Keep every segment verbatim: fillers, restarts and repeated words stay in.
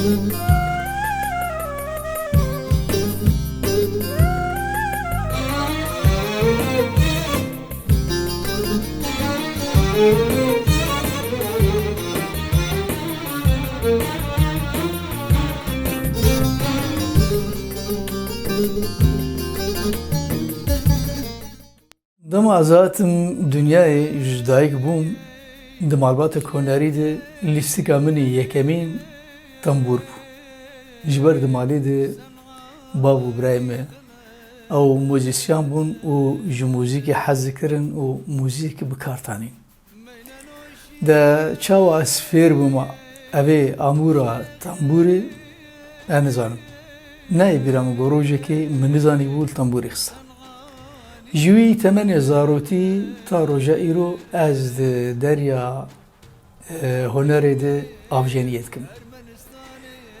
Dema ez hatim dinyayê, ji dayik bûm, di malbatek hunerî de lîstika min ê yekemîn tembûr bû. Ji ber di malê de bav û birayê me, ew muzîsyen bûn û ji muzîkê hez dikirin û muzîk bi kar tanîn. De çawa ez fêr bûma evê amûra tembûrê, ez nizanim. Nayê bîra min ku rojekê min nizanîbû li tembûrê xista. Ji wî temenê zarotî ta roja îro ez di derya, e, hunerê de avjeniyê dikim.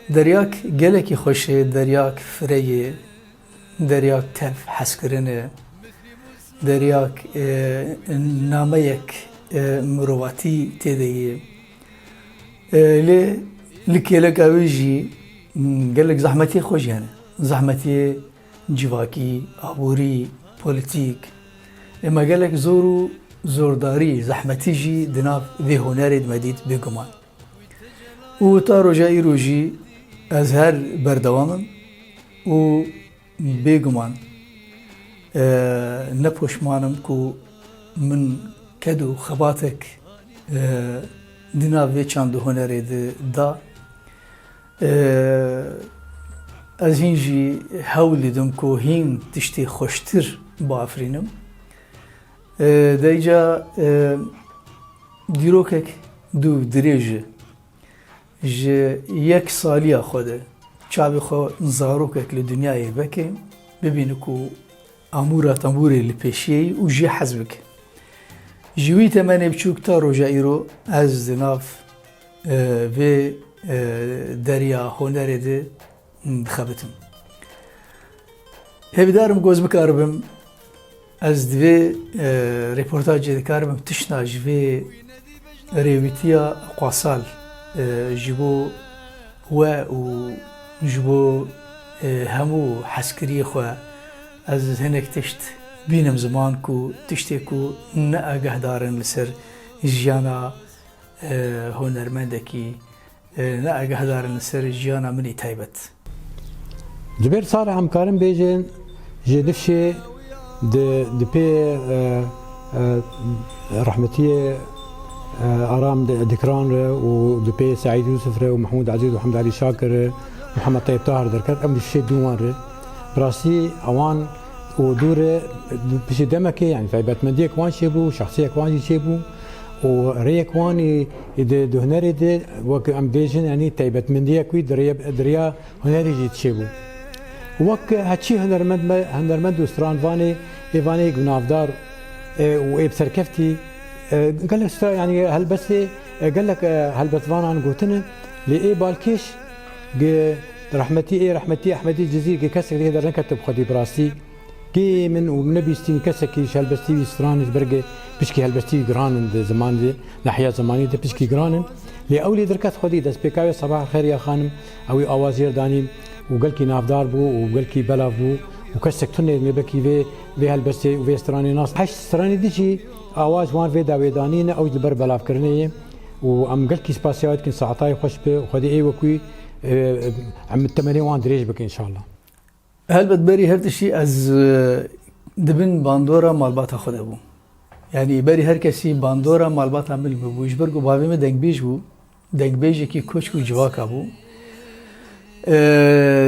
Deryak gelekî xweş e, deryak fireyê, deryak tev hezkirin e, deryak, e, nameyek, e, mirovatî tê de ye. E, lê li kêleka wê jî, m, gelek zehmetiyê xwe jî hene. Zehmetiyê civakî, aborî, polîtîk. Ema gelek zor û zordarî, zehmetî jî di nav vê hunerê de me dît bêguman. Û ta roja îro jî ez her berdewam im û bêguman, e, ne poşman im ku min ked û xebatek, e, di nav vê çand û hunerê de da. E, ez hîn jî hewl didim ku hîn tiştê xweştir biafirînim. E, de îca, e, dîrokek dû dirêj e. Ji yek saliya xwe de çavê xwe zarokek li dinyayê veke, bibîne ku amûra tembûrê li pêşiyê ye û jê hez bike. Ji wî temenê biçûk ta roja îro ez di nav, e, vê, e, derya hunerê de dixebitim. Hêvîdar im ku ez bikaribim, ez di vê, e, rêportajê dikaribim tişna ji vê rêwîtiya Qwasal, e, ji bo we û ji bo, e, hemû hezkiriyê xwe ez hinek tişt bînim ziman ku tiştê ku ne agehdar in li ser jiyana, e, hunermendekî, e, ne agehdar in li ser jiyana min ê taybet. Ji ber Salih em karin bêjin, ji Nifşê di, di pê, e, e, rehmetiyê, e, Aram di, Dikran re û di pê Seîd Yûsif re û Mehmûd Ezîz û Hemd Alî Şakir re, Mihemed Teyib Tahir derket, em di Nifşê dû wan re. Bi rastî ewan û dû re piştî demekê, yanî taybetmendiyek wan çêbû, şexsiyek wan jî çêbû û rêyek wan ê di, di hunerê de, wek em bêjin, yanî taybetmendiyek wî di rê-, di rêya hunerê jî çêbû. Wek heçî hunermend me, hunermend û stranvanê, ê vanê gunavdar, e, û ê bi serkeftî, e, gelek stra-, yanî helbestê, e, gelek, e, helbestvanan gotine, lê ê balkêş gi rehmetî, ê rehmetî Ehmedî Cizîr gi kesek dihê dernekete bi xwedî bi rastî. Kê min û min nebîstîn kesekî ji helbestî wî stran ji ber ge pişkî helbestî wî giran in di ziman de, nahiya zimanî de pişkî giran in. Lê ew lê derket xwedî destpêka wê Sebah Xêr ya Xanim, ew ê awaz jêr danî û gelkî navdar bû û gelkî belav bû û kesek tune nebekî vê, vê helbestê û vê stranê nas. Heşt stranê dî jî awaz wan vê dawê danî ne, ew ji li ber belavkirinê ye û em gelkî spasiya wê dikin, saetayê xweş be û xwedî ê wekî, e, em temenê wan dirêj bikin înşallah. Helbet berî her tiştî ez, e, di bin bandora malbata xwe de bûm. Yanî berî her kesî bandora malbata min bû. Ji ber ku bavê min dengbêj bû, dengbêjekî koçk û civaka bû. E,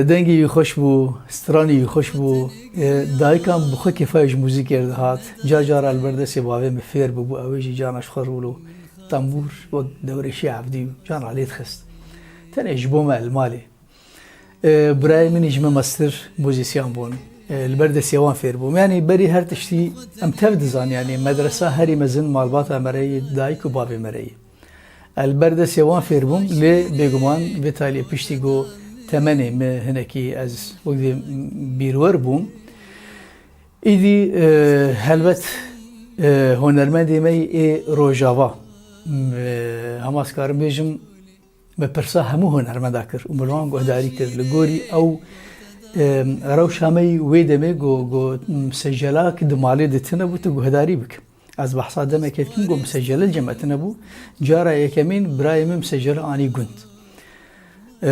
dengê wî xweş bû, stranê wî xweş bû. E, dayika min bi xwe kêfa ji muzîkê re dihat. Car cara li ber destê bavê min fêr bûbû, ew ê jî carna ji xwe rûlo tembûr wek dewrêşî evdî û carna lê dixist. Tenê ji bo me li malê. E, birayê min jî me mestir muzîsyan bûn. E, li ber destê wan fêr bûm. Yanî berî her tiştî em tev dizan, yanî medresa herî mezin malbata me re yê, dayik û bavê me re yê. E, li ber destê wan fêr bûm, lê bêguman vê taliyê piştî ku temenê me hinekî ez wek dê bîrwer bûm. Îdî, e, helbet, e, hunermendê me yê ê Rojava, e, hema ez karim bêjim, Me pirsa hemû hunermenda kir û min li wan guhdarî kir. Li gorî ew, em, rewşa me yî wê demê got, got, em, secelak di malê de tune bû, tu guhdarî bike. Ez behsa demekê dikim, got, misecele li cem me tune bû. Cara yekemîn birayê min misecele anî gund. E,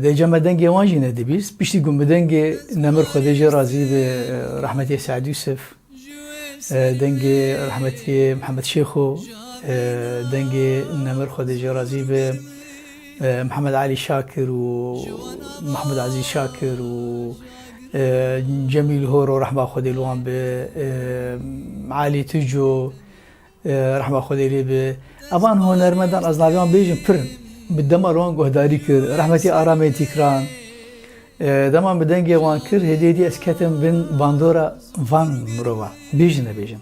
dê cem me dengê wan jî nedibîst. Piştî got, min dengê nemir Xwedê jê razî be, e, rehmetê Seîd Yûsif, e, dengê rehmetiyê Mihemed Şêxo, e, dengê nemir Xwedê jê razî be, e, Mihemed Elî Şakir û Mehmûd Ezîz Şakir û, e, Cemîl Horo rehma Xwedê li wan be, e, Elî Tuco, e, rehma Xwedê lê be. Evan hunermendan ez navê wan bêjim pir in. Bi dema li wan guhdarî kir. Rehmetî Aramê Tîkran. E, dema bi dengê wan kir, hêdî hêdî ez ketim bin bandora van mirova. Bêjin nebêjin.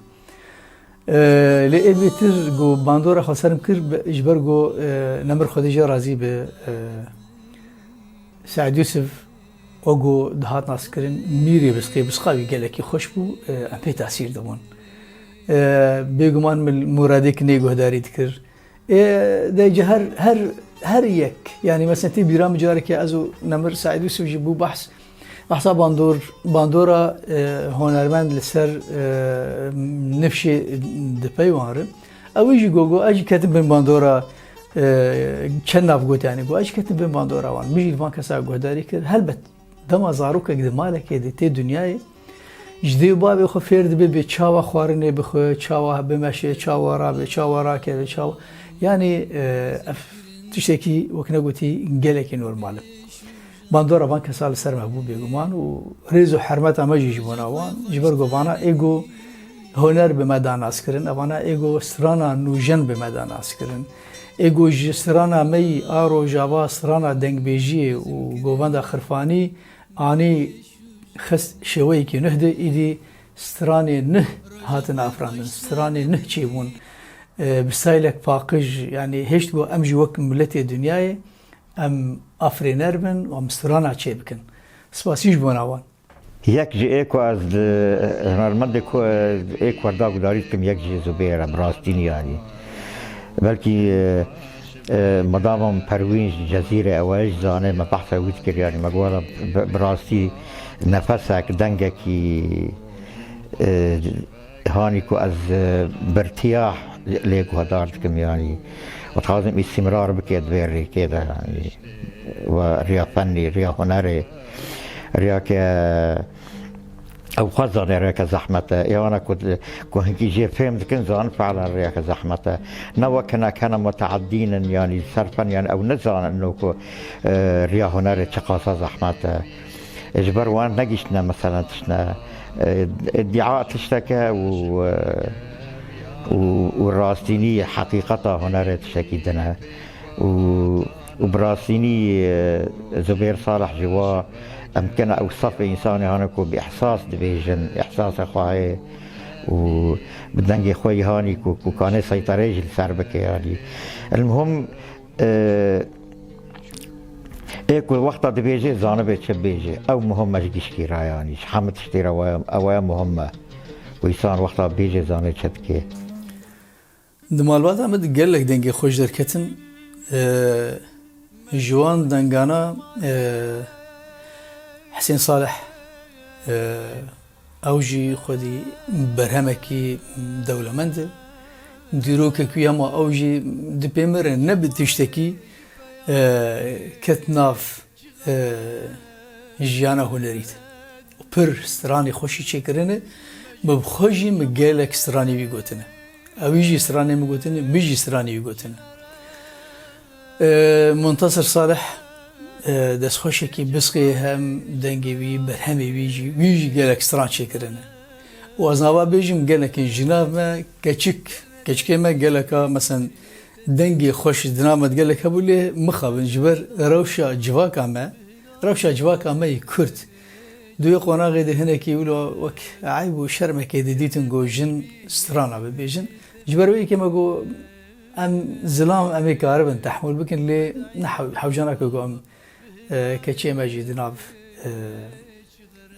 E, lê ê bêtir ku bandora xwe serim kir, be-, ji ber ku, e, nemir Xwedê jê razî be, e, Seîd Yûsif, wek ku dihat naskirin, mîrê Bisqê, Bisqa wî gelekî xweş bû, e, em pê tesîr dibûn. E, bêguman min muradê kinê guhdarî dikir. E, de ji her, her, her yek, yanî mesela tê bîra min carekê ez û nemir Seîd Yûsif jî bû behs, behsa bandor, bandora, e, hunermend li ser, e, nifşê di pey wan re. Ew jî got, got, ez jî ketim bin bandora, e, çend nav got, yanî got, ez jî ketim bin bandora wan. Min jî li van kesa guhdarî kir. Helbet, dema zarokek di malekê de tê dinyayê, ji dê û bavê xwe fêr dibe bê çawa xwarinê bixwe, çawa bimeşe, çawa rabe, çawa rakeve, çawa, yanî, e, ev tiştekî wek negotî gelekî normal e. Bandora van kesa li ser me bû bêguman û rêz û hermeta me jî ji bona wan, ji ber ku vana ê ku huner bi me da naskirin, evana ê ku strana nûjen bi me da naskirin. Ê ku ji strana me yî a rojava strana dengbêjiyê û govenda xirfanî anî xist şêweyekî nuh de, îdî stranê nuh hatin afirandin, stranê nuh çêbûn. E, bi staylek paqij, yanî hêşt ku em jî wek miletê dinyayê em afirêner bin û em strana çêbikin. Spasî ji bona wan. Yek ji ê ku ez, e, hunermendê ku, e, ê ku da gudarî dikim, yek jî Zubêr e, bi rastî yanî. Belkî, e, e, madama Perwîn ji Cezîrê ew e, ji zanê me behsa wî dikir, yanî me got, bi, bi rastî nefesek, dengekî, e, hanî ku ez, e, birtiyah lê guhdar dikim, yanî, û dixwazim îstîmrar bike di vê rêkê de, yanî, we riya fennî, riya hunerê, riyake ew xwe zane riyake zehmet e. Ê wana ku, ku hinkî jê fêm dikin, zanin fiilen riyake zehmet e. Ne wek hinek hene muteeddîn in, yanî serfen, yanî ew nizanin ino ku, e, riya hunerê çiqasa zehmet e. Ji ber wan negihîştine, meselen, tiştine, e, îdîa tişteke û, e, û, û rastînî, heqîqeta hunerê tiştekî din e. Û, û bi rastînî, e, Zubêr Salih ji wa em kene ew sefê însanê hane ku bi îhsas dibêjin, îhsasê xwe heye û bi dengê xwe yî hanî ku, ku kanê seyterê jî li ser bike yanî. El muhim, e, ê ku wexta dibêje, zanibe çi bêje. Ew muhim e ji gişkî re, yanî ji hemû tiştê re ew e, ew e muhim e. Ku însan wexta bêje, zanê çi dike. Di malbata me de gelek dengê xweş derketin. E, ji wan dengana, e, Hesên Salih, e, Ew jî xwedî berhemekî dewlemend e. Dîrokek wî hema ew jî di pê me re ne bi tiştekî, e, ket nav, e, jiyana hunerî de. Pir stranê xweşî çêkirine, min bi xwe jî min gelek stranê wî gotine. Ew jî stranê min gotine, min jî stranê wî gotine. E, Muntasir Salih, e, destxweşekî Bisqê hem dengê wî, berhemê wî jî, wî jî gelek stran çêkirine. Û ez nava bêjim gelekên jinav me, keçik, keçikê me geleka, meselen, dengê xweş di nav me de gelek hebû, lê mixabin ji ber rewşa civaka me, rewşa civaka me yê Kurd. Di wê qonaxê de hinekî wilo wek eyb û şermekê didîtin ku jin strana bibêjin. Ji ber wê yekê me got, em zilam, em ê karibin tehmûl bikin, lê ne hew-, hewce nake ku em, e, keçê me jî di nav, e,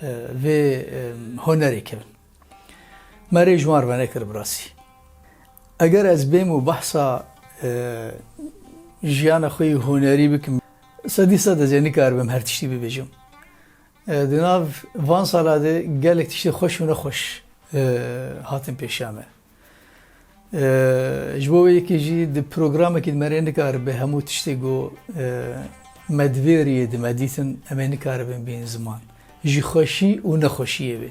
e, vê, e, hunerê kevin. Me rê ji wan re venekir bi rastî. Eger ez bêm û behsa, e, jiyana xwe yî hunerî bikim. Sedî sed ez ê nikaribim her tiştî bibêjim. E, di nav van sala de gelek tiştê xweş û nexweş, e, hatin pêşiya me. E, ji bo wê yekê jî di programekî de me rê nikaribe hemû tiştê ku, e, me di vê riyê de me dîtin, em ê nikaribin bînin ziman. Ji xweşî û nexweşiyê wê.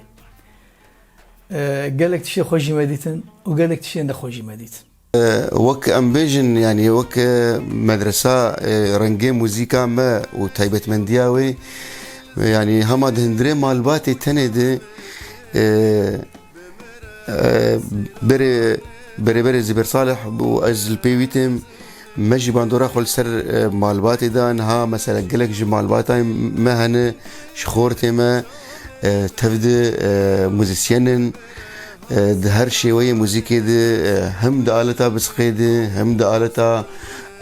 E, gelek tiştê xweş jî me dîtin û gelek tiştê nexweş jî me dîtin. E, wek em bêjin, yanî wek, e, medresa, e, rengê muzîka me û taybetmendiya wê, e, yanî hema di hundirê malbatê tenê de, e, e, berê, berê berê Zibêr Salih û ez li pê wî têm, me jî bandora xwe li ser, e, malbatê da. Niha mesela gelek ji malbatayê me hene, ji xortê me, e, tev de, e, muzîsyen in. E, di her şêweyê muzîkê de, e, hem di aleta bisqê de, hem di aleta,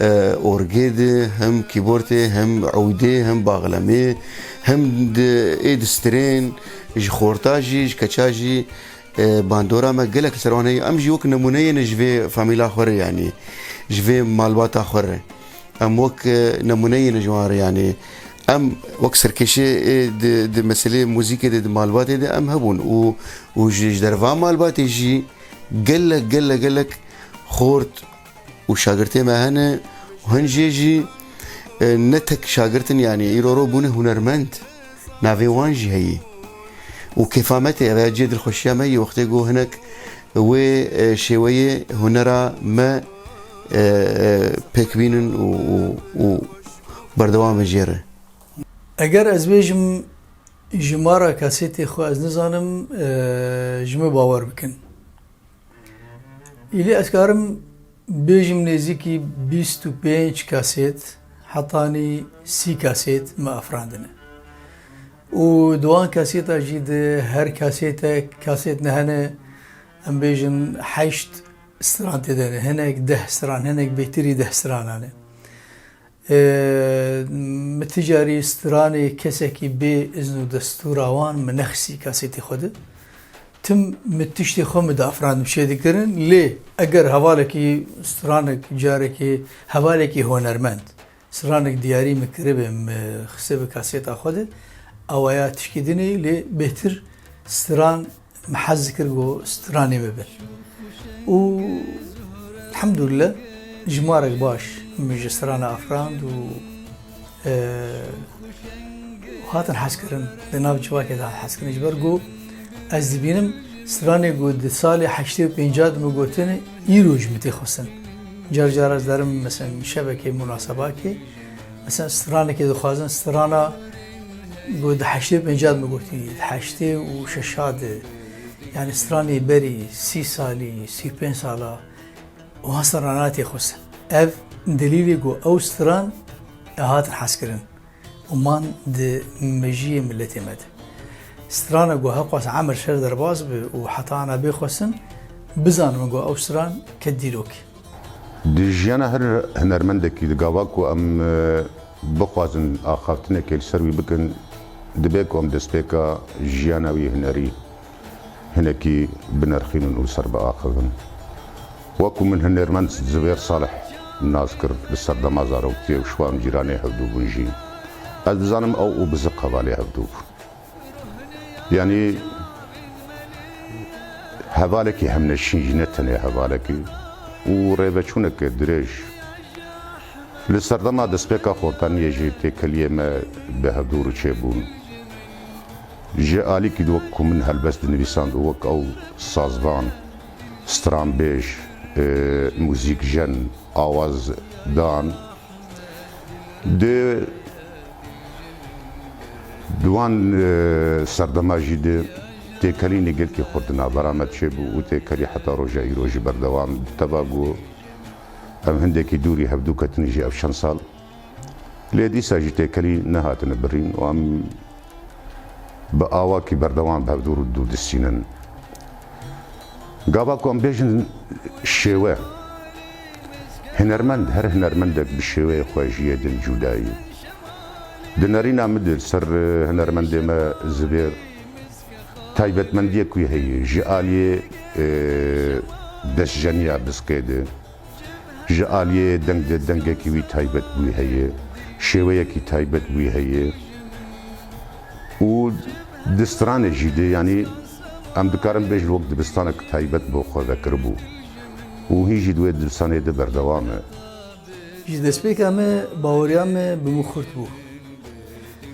e, orgê de, hem kîbortê, hem ewdê, hem baxlemê, hem di ê di stirên, ji xorta jî, ji keça jî, e, bandora me gelek li ser wan heye. Em jî wek nemûneyê ne ji vê famîla xwe re, yanî ji vê malbata xwe re. Em wek, e, nemûneyê ne ji wan re, yanî em wek serkêşê, e, di, di meselê muzîkê de, di malbatê de em hebûn û, û ji, ji derva malbatê jî gelek, gelek, gelek xort û şagirtê me hene û hin jê jî, e, ne tek şagirt in, yanî îro ro bûne hunermend. Navê wan jî heye. Û kêfa me tê, ev cihê dilxweşiya me yê wextê ku hinek wê, e, şêweyê hunera me, e, e, pêk bînin û, û, û berdewam bin jê re. Eger ez bêjim jimara kasêtê xwe ez nizanim, e, ji min bawer bikin. Îlî ez karim bêjim nêzîkî bîst û pênc kasêt, hetanî sî kasêt me afirandine. Û di wan kasêta jî de her kasêtek, kasêt ne hene, em bêjin heşt stran tê de ne, hinek deh stran, hinek bêtirî deh stranan e. Ee, min ti carî stranê kesekî bê izn û destûra wan min nexistî kasêtê xwe de. Tim min tiştê xwe min diafirandim çê dikirin, lê eger hevalekî stranek carekê hevalekî hunermend stranek diyarî min kiribe, min xistibe kasêta xwe de, awaya tişkî din e, lê bêhtir stran min hez dikir ku stranê min bin. Û elhamdulillah jimarek baş min ji strana afirand û, e, hatin hezkirin, di nav civakê de hatin hezkirin. Ji ber ku ez dibînim stranê ku di salê heştê û pênca de min gotine, îro jî min tê xwestin. Car car ez derim, mesela, şevekê, munasebakê, mesela, stranekê dixwazin, strana ku di heştê û pênca de min gotî, di heştê û şeşa de, yanî stranê berî sî salî, sî û pênc sala, wan strana tê xwestin. Ev delîlê ku ew stran e hatin hezkirin û man di mejiyê miletê me de. Strana ku heqas emir ser derbas bi û heta ana bê xwestin, bizanin ku ew stran ket dîrokê. Di jiyana her hunermendekî, di gava ku em, e, bixwazin axaftinekê li ser wî bikin, dibe ku em destpêka jiyana wî hunerî hinekî binerxînin û li ser biaxivin. Wek ku min hunermend Zibêr Salih nas kir, li serdema zaroktiyê û şivan cîranê hevdû bûn jî. Ez dizanim ew û Bizik hevalê hevdû bûn. Yanî hevalekî hemneşîn jî, ne tenê hevalekî û rêveçûneke dirêj. Li serdema destpêka xortaniyê jî têkeliyê me bi hevdû re çêbûn. Ji alîkî de wek ku min helbest dinivîsand û wek ew sazvan, stranbêj, e, muzîkjen, awaz dan. Di, di wan, e, serdema jî de têkelînê gelkî xurt di navbera me çêbû û têkelî heta roja îro jî berdewam. Teva ku em hindekî dûrî hevdû ketine jî ev çend sal. Lê dîsa jî têkelî nehatine birîn û em bi awakî berdewam bi hevdû dû distînin. Gava ku em bêjin şêwe, hunermend, her hunermendek bi şêweyê xwe jiyê din cuda ye. Di nerîna min de li ser, e, hunermendê me Zibêr taybetmendiyek wî heye. Ji aliyê, e, destjeniya biskê de, Ji aliyê deng de dengekî wî taybet bûyî heye, şêweyekî taybet bûyî heye û di stranê jî de, yanî em dikarin bêjin wek dibistanek taybet bo xwe vekiribû û hîn jî di wê dibistanê de berdewam e. Ji destpêka me baweriya me bi min xurt bû.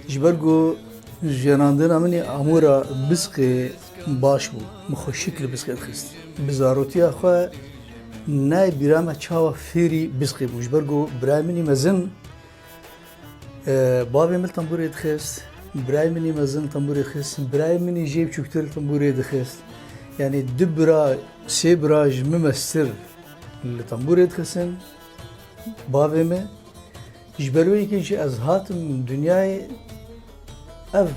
Ji ber ku jenandina min ê amûra bisqê baş bû. Min xweşik li bisqê dixist. Bi zarotiya xwe nayê bîra me çawa fêrî bisqê bûm. Ji ber ku birayê min î mezin, e, bavê min li tembûrê dixist, birayê min î mezin li tembûrê dixist, birayê min î jê biçûktir li tembûrê dixist. Yanî du bira, sê bira ji min mestir li tembûrê dixistin, bavê min. Ji ber wê yekê jî ez hatim dinyayê, ev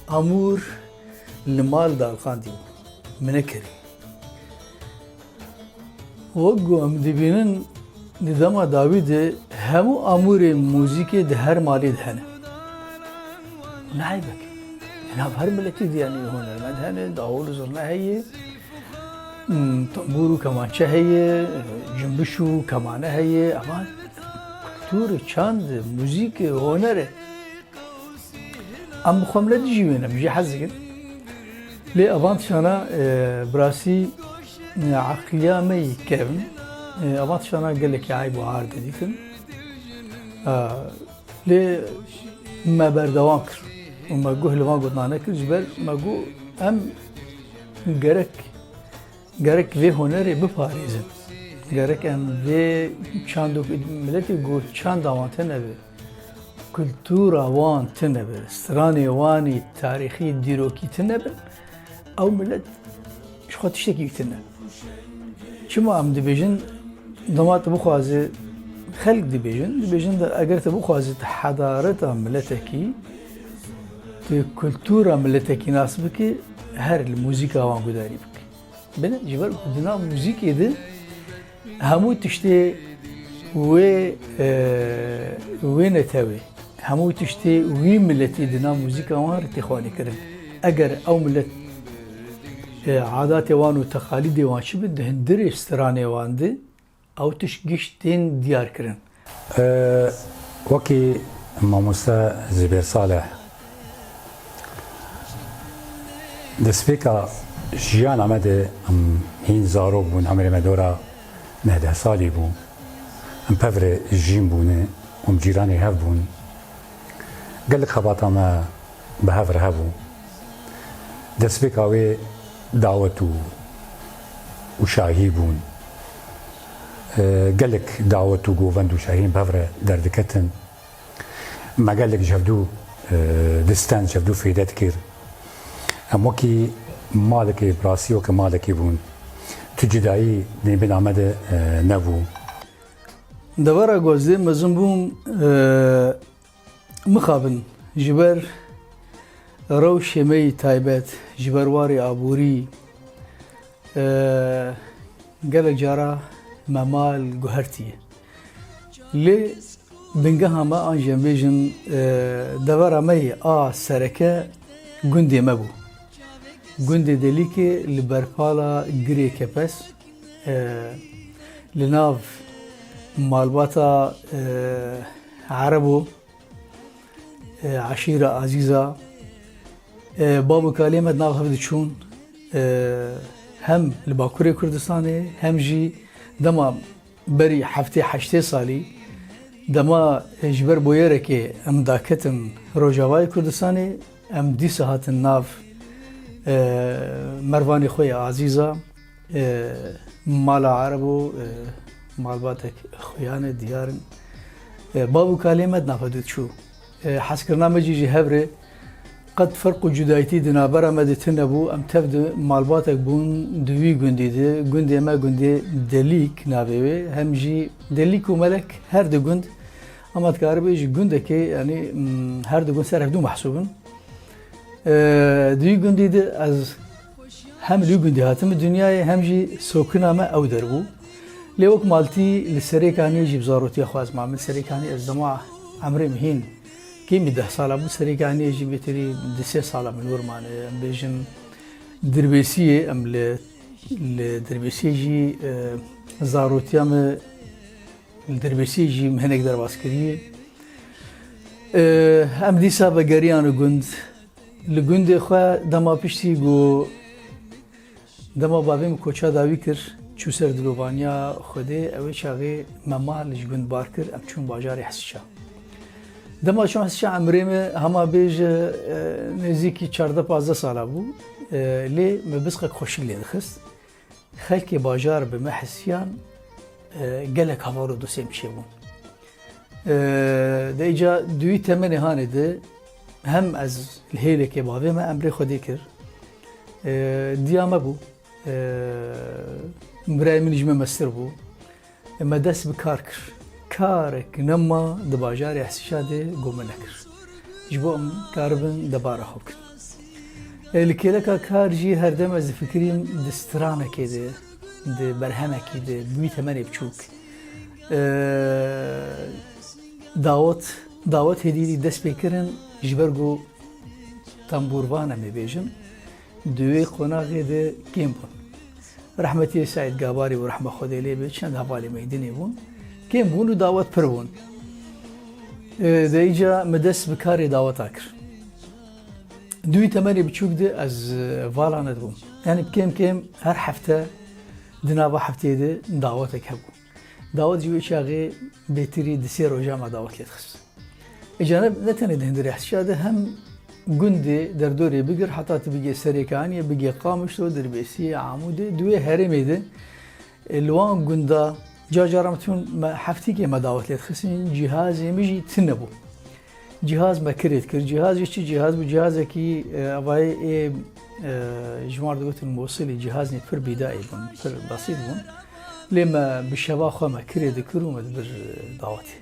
amûr li mal de aliqandî bû. Min nekirî. Wek ku em dibînin di dema dawî de hemû amûrên muzîkê di her malê de hene. Ne eybek. Di nav her miletî de yanî hunermend hene, dahol û zurna heye. Hmm, tembûr û kemançe heye, cimbiş û kemane heye, evan kultur, çand, muzîk, huner e. Em bi xwe millet jî wê ne, em jî hez dikin. Lê evan tiştana, e, bi rastî, e, eqliya me yî kevn. E, evan tiştana gelekî eyb û ar didîtin. E, lê me berdewam kir û me guh li van gotina nekir, ji ber me got em gerek Gerek vê hunerê biparêzin. Gerek em vê çand û miletê ku çanda wan tune be, kultura wan tune be, stranê wan î tarîxî, dîrokî tune bin, ew milet ji xwe tiştekî tune. Çima em dibêjin, dema tu bixwazî, xelk dibêjin, dibêjin de eger tu bixwazî tu hedareta miletekî, tu kultura miletekî nas bikî, her li muzîka wan gudarî bikî. Bine, ji ber ku di nav muzîkê de hemû tiştê wê, e, wê netewê, hemû tiştê wî miletî di nav muzîka wan re tê xwanîkirin. Eger ew milet, e, adatê wan û teqalîdê wan çi bin, di hundirê stranê wan de, ew tişt giş tên diyar kirin. E, wekî mamoste Zubêr Salih, destpêka jiyana me de em hîn zarok bûn, emrê me dora neh deh salî bû. Em pevre jîn bûne, em cîranê hev bûn. Gelek xebata me bi hev re hebû. Destpêka wê dawet û, û şahî bûn. E, gelek dawet û govend û şahiyên bi hev re derdiketin. Me gelek ji hevdû, e, disten, ji hevdû fêde dikir. Em wekî malekê, bi rastî weke malekê bûn. Tu cudayî nêbîna me de, e, nebû. Devera ku ez dê mezin bûm, e, mixabin ji ber rewşê me yî taybet, ji ber warê aborî, e, gelek cara me mal guhertiye. Lê bingeha me an jî em bêjin, e, devera me yê a sereke gundê me bû. Gundê Delîkê li berpala Girê Kepes, e, li nav malbata, e, Erebo, e, eşîra Azîza, e, bav û kalê me di nav hev diçûn, e, hem li Bakurê Kurdistanê, hem jî dema berî heftê heştê salî, dema, e, ji ber boyerekê em daketin Rojavayê Kurdistanê, em dîsa hatin nav, e, mervanê xwe yê Azîza. E, mala Erebo, e, malbatek xuyan e, diyar in. E, bav û kalê me di nav hev de diçû. E, hezkirina me jî ji hev re qet ferq û cudayîtî di navbera me de tune bû. Em tev di malbatek bûn di wî gundî de. Gundê me gundê Delîk navê wê. Hem jî Delîk û Melek her du gund, ama dikaribê ji gundekê, yanî, m, her du gund ser hevdû mehsûb in. E, di wî gundî de ez hem li wî gundî hatime dinyayê, hem jî sokina me ew der bû. Lê wek maltî li Serêkaniyê jî bi zarotiya xwe ez mame. Serêkaniyê ez dema emrê min hîn kêmî deh sala bû, Serêkaniyê jî bêtirî di sê sala min wir mane. Em bêjin Dirbêsiyê, em li, li Dirbêsiyê jî, e, zarotiya me Li Dirbêsiyê jî min hinek derbas kiriye. Ee, em dîsa vegeriyane gund. Li gundê xwe dema piştî ku dema bavê min koça dawî kir, çû ser dilovaniya Xwedê, ew ê çaxê me mal ji gund bar kir, em çûn bajarê Hesişa. Dema çûn Hesişa, emrê min hema bêje, e, nêzîkî çardeh pazdeh sala bû, e, lê me bisqek xweşik lê dixist. Xelkê bajar bi me hesiyan, e, gelek heval û dostê min çêbûn. E, de îca di wî temenê hanê de hem ez li hêlekê bavê me emrê Xwedê kir. E, diya me bû. E, birayê min ji me mestir bû. E, me dest bi kar kir. Karek nema di bajarê Hesişa de ku me nekir. Ji bo em karibin debara xwe bikin. E, li kêleka kar jî her dem ez difikirîm di stranekê de, di berhemekî de, bi wî temenê biçûk. E, dawet, dawet hêdî dî dest pê kirin, ji ber ku tembûrvan em ê bêjin, di wê qonaxê de kêm bûn. Rehmetiyê Seîd Gabarî û rehma Xwedê lê bê, çend hevalê meydinê bûn. Kêm bûn û dawet pir bûn. E, de îca min dest bi karê daweta kir. Di wî temenê biçûk de ez, e, vala nedibûm. Yanî kêm kêm her hefte, di nava hefteyê de dawetek hebû. Dawet jî wê çaxê bêtirî di sê roja me dawet lê dixist. Îca ne, ne tenê di hundirê Hesişa de, hem gundê derdorê bigir, heta tu bigê Serêkaniyê, bigê Qamişlo, Dirbêsiyê, Amûdê, di wê herêmê de, e, li wan gunda, ca cara min tûn me heftîkê me dawet lê dixistin, cîhazê min jî tune bû. Cîhaz me kirê dikir. Cîhaz jî çi cîhaz bû? Cîhazekî, e, evayê ê, e, ji wan re digotin Mosilî, cîhazên pir bîdayî bûn, pir besît bûn. Lê me bi şeva xwe me kirê dikir û me dibir, e, dawetê.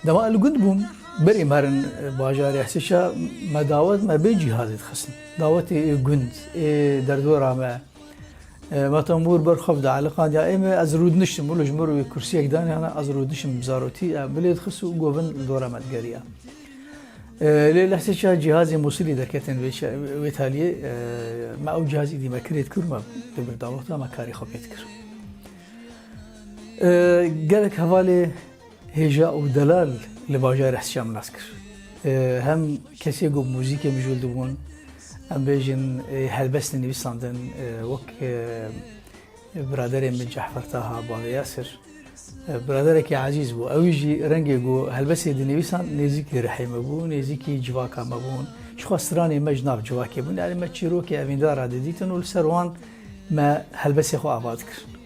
Dema li gund bûm, berî me herin, e, bajarê Hesişa, me dawet, me bê cîhazê dixistin. Dawetê ê gund, ê derdora me, e, me tembûr ber xwe dialiqandiya. Ê me ez rûdiniştim, wilo ji me re wê kursiyek daniyana, ez rûdiniştim bi zarotî, e, bilê dixist û govin li dora me digeriya. E, lê lehsê çar cîhazê Mûsilî derketin wê ça-, wê taliyê, e, me ew cîhaz îdî me kirê dikir, me dibir daweta, me karê xwe pê dikir. E, gelek hevalê hêja û delal li bajarê Hesişa min nas kir. E, hem kesê ku muzîkê mijûl dibûn, em bêjin, e, helbestê nivîsandin, e, wek, e, biraderê min Cehfer Taha, bavê Yasir, e, biraderekî ezîz bû. Ew jî rengê ku helbestê dinivîsan nêzîkî rihê me bû, nêzîkî civaka me bûn. Jixwe stranê me ji nav civakê bûn. Yanî me çîrokê evîndara didîtin û li ser wan me helbestê xwe ava dikirin.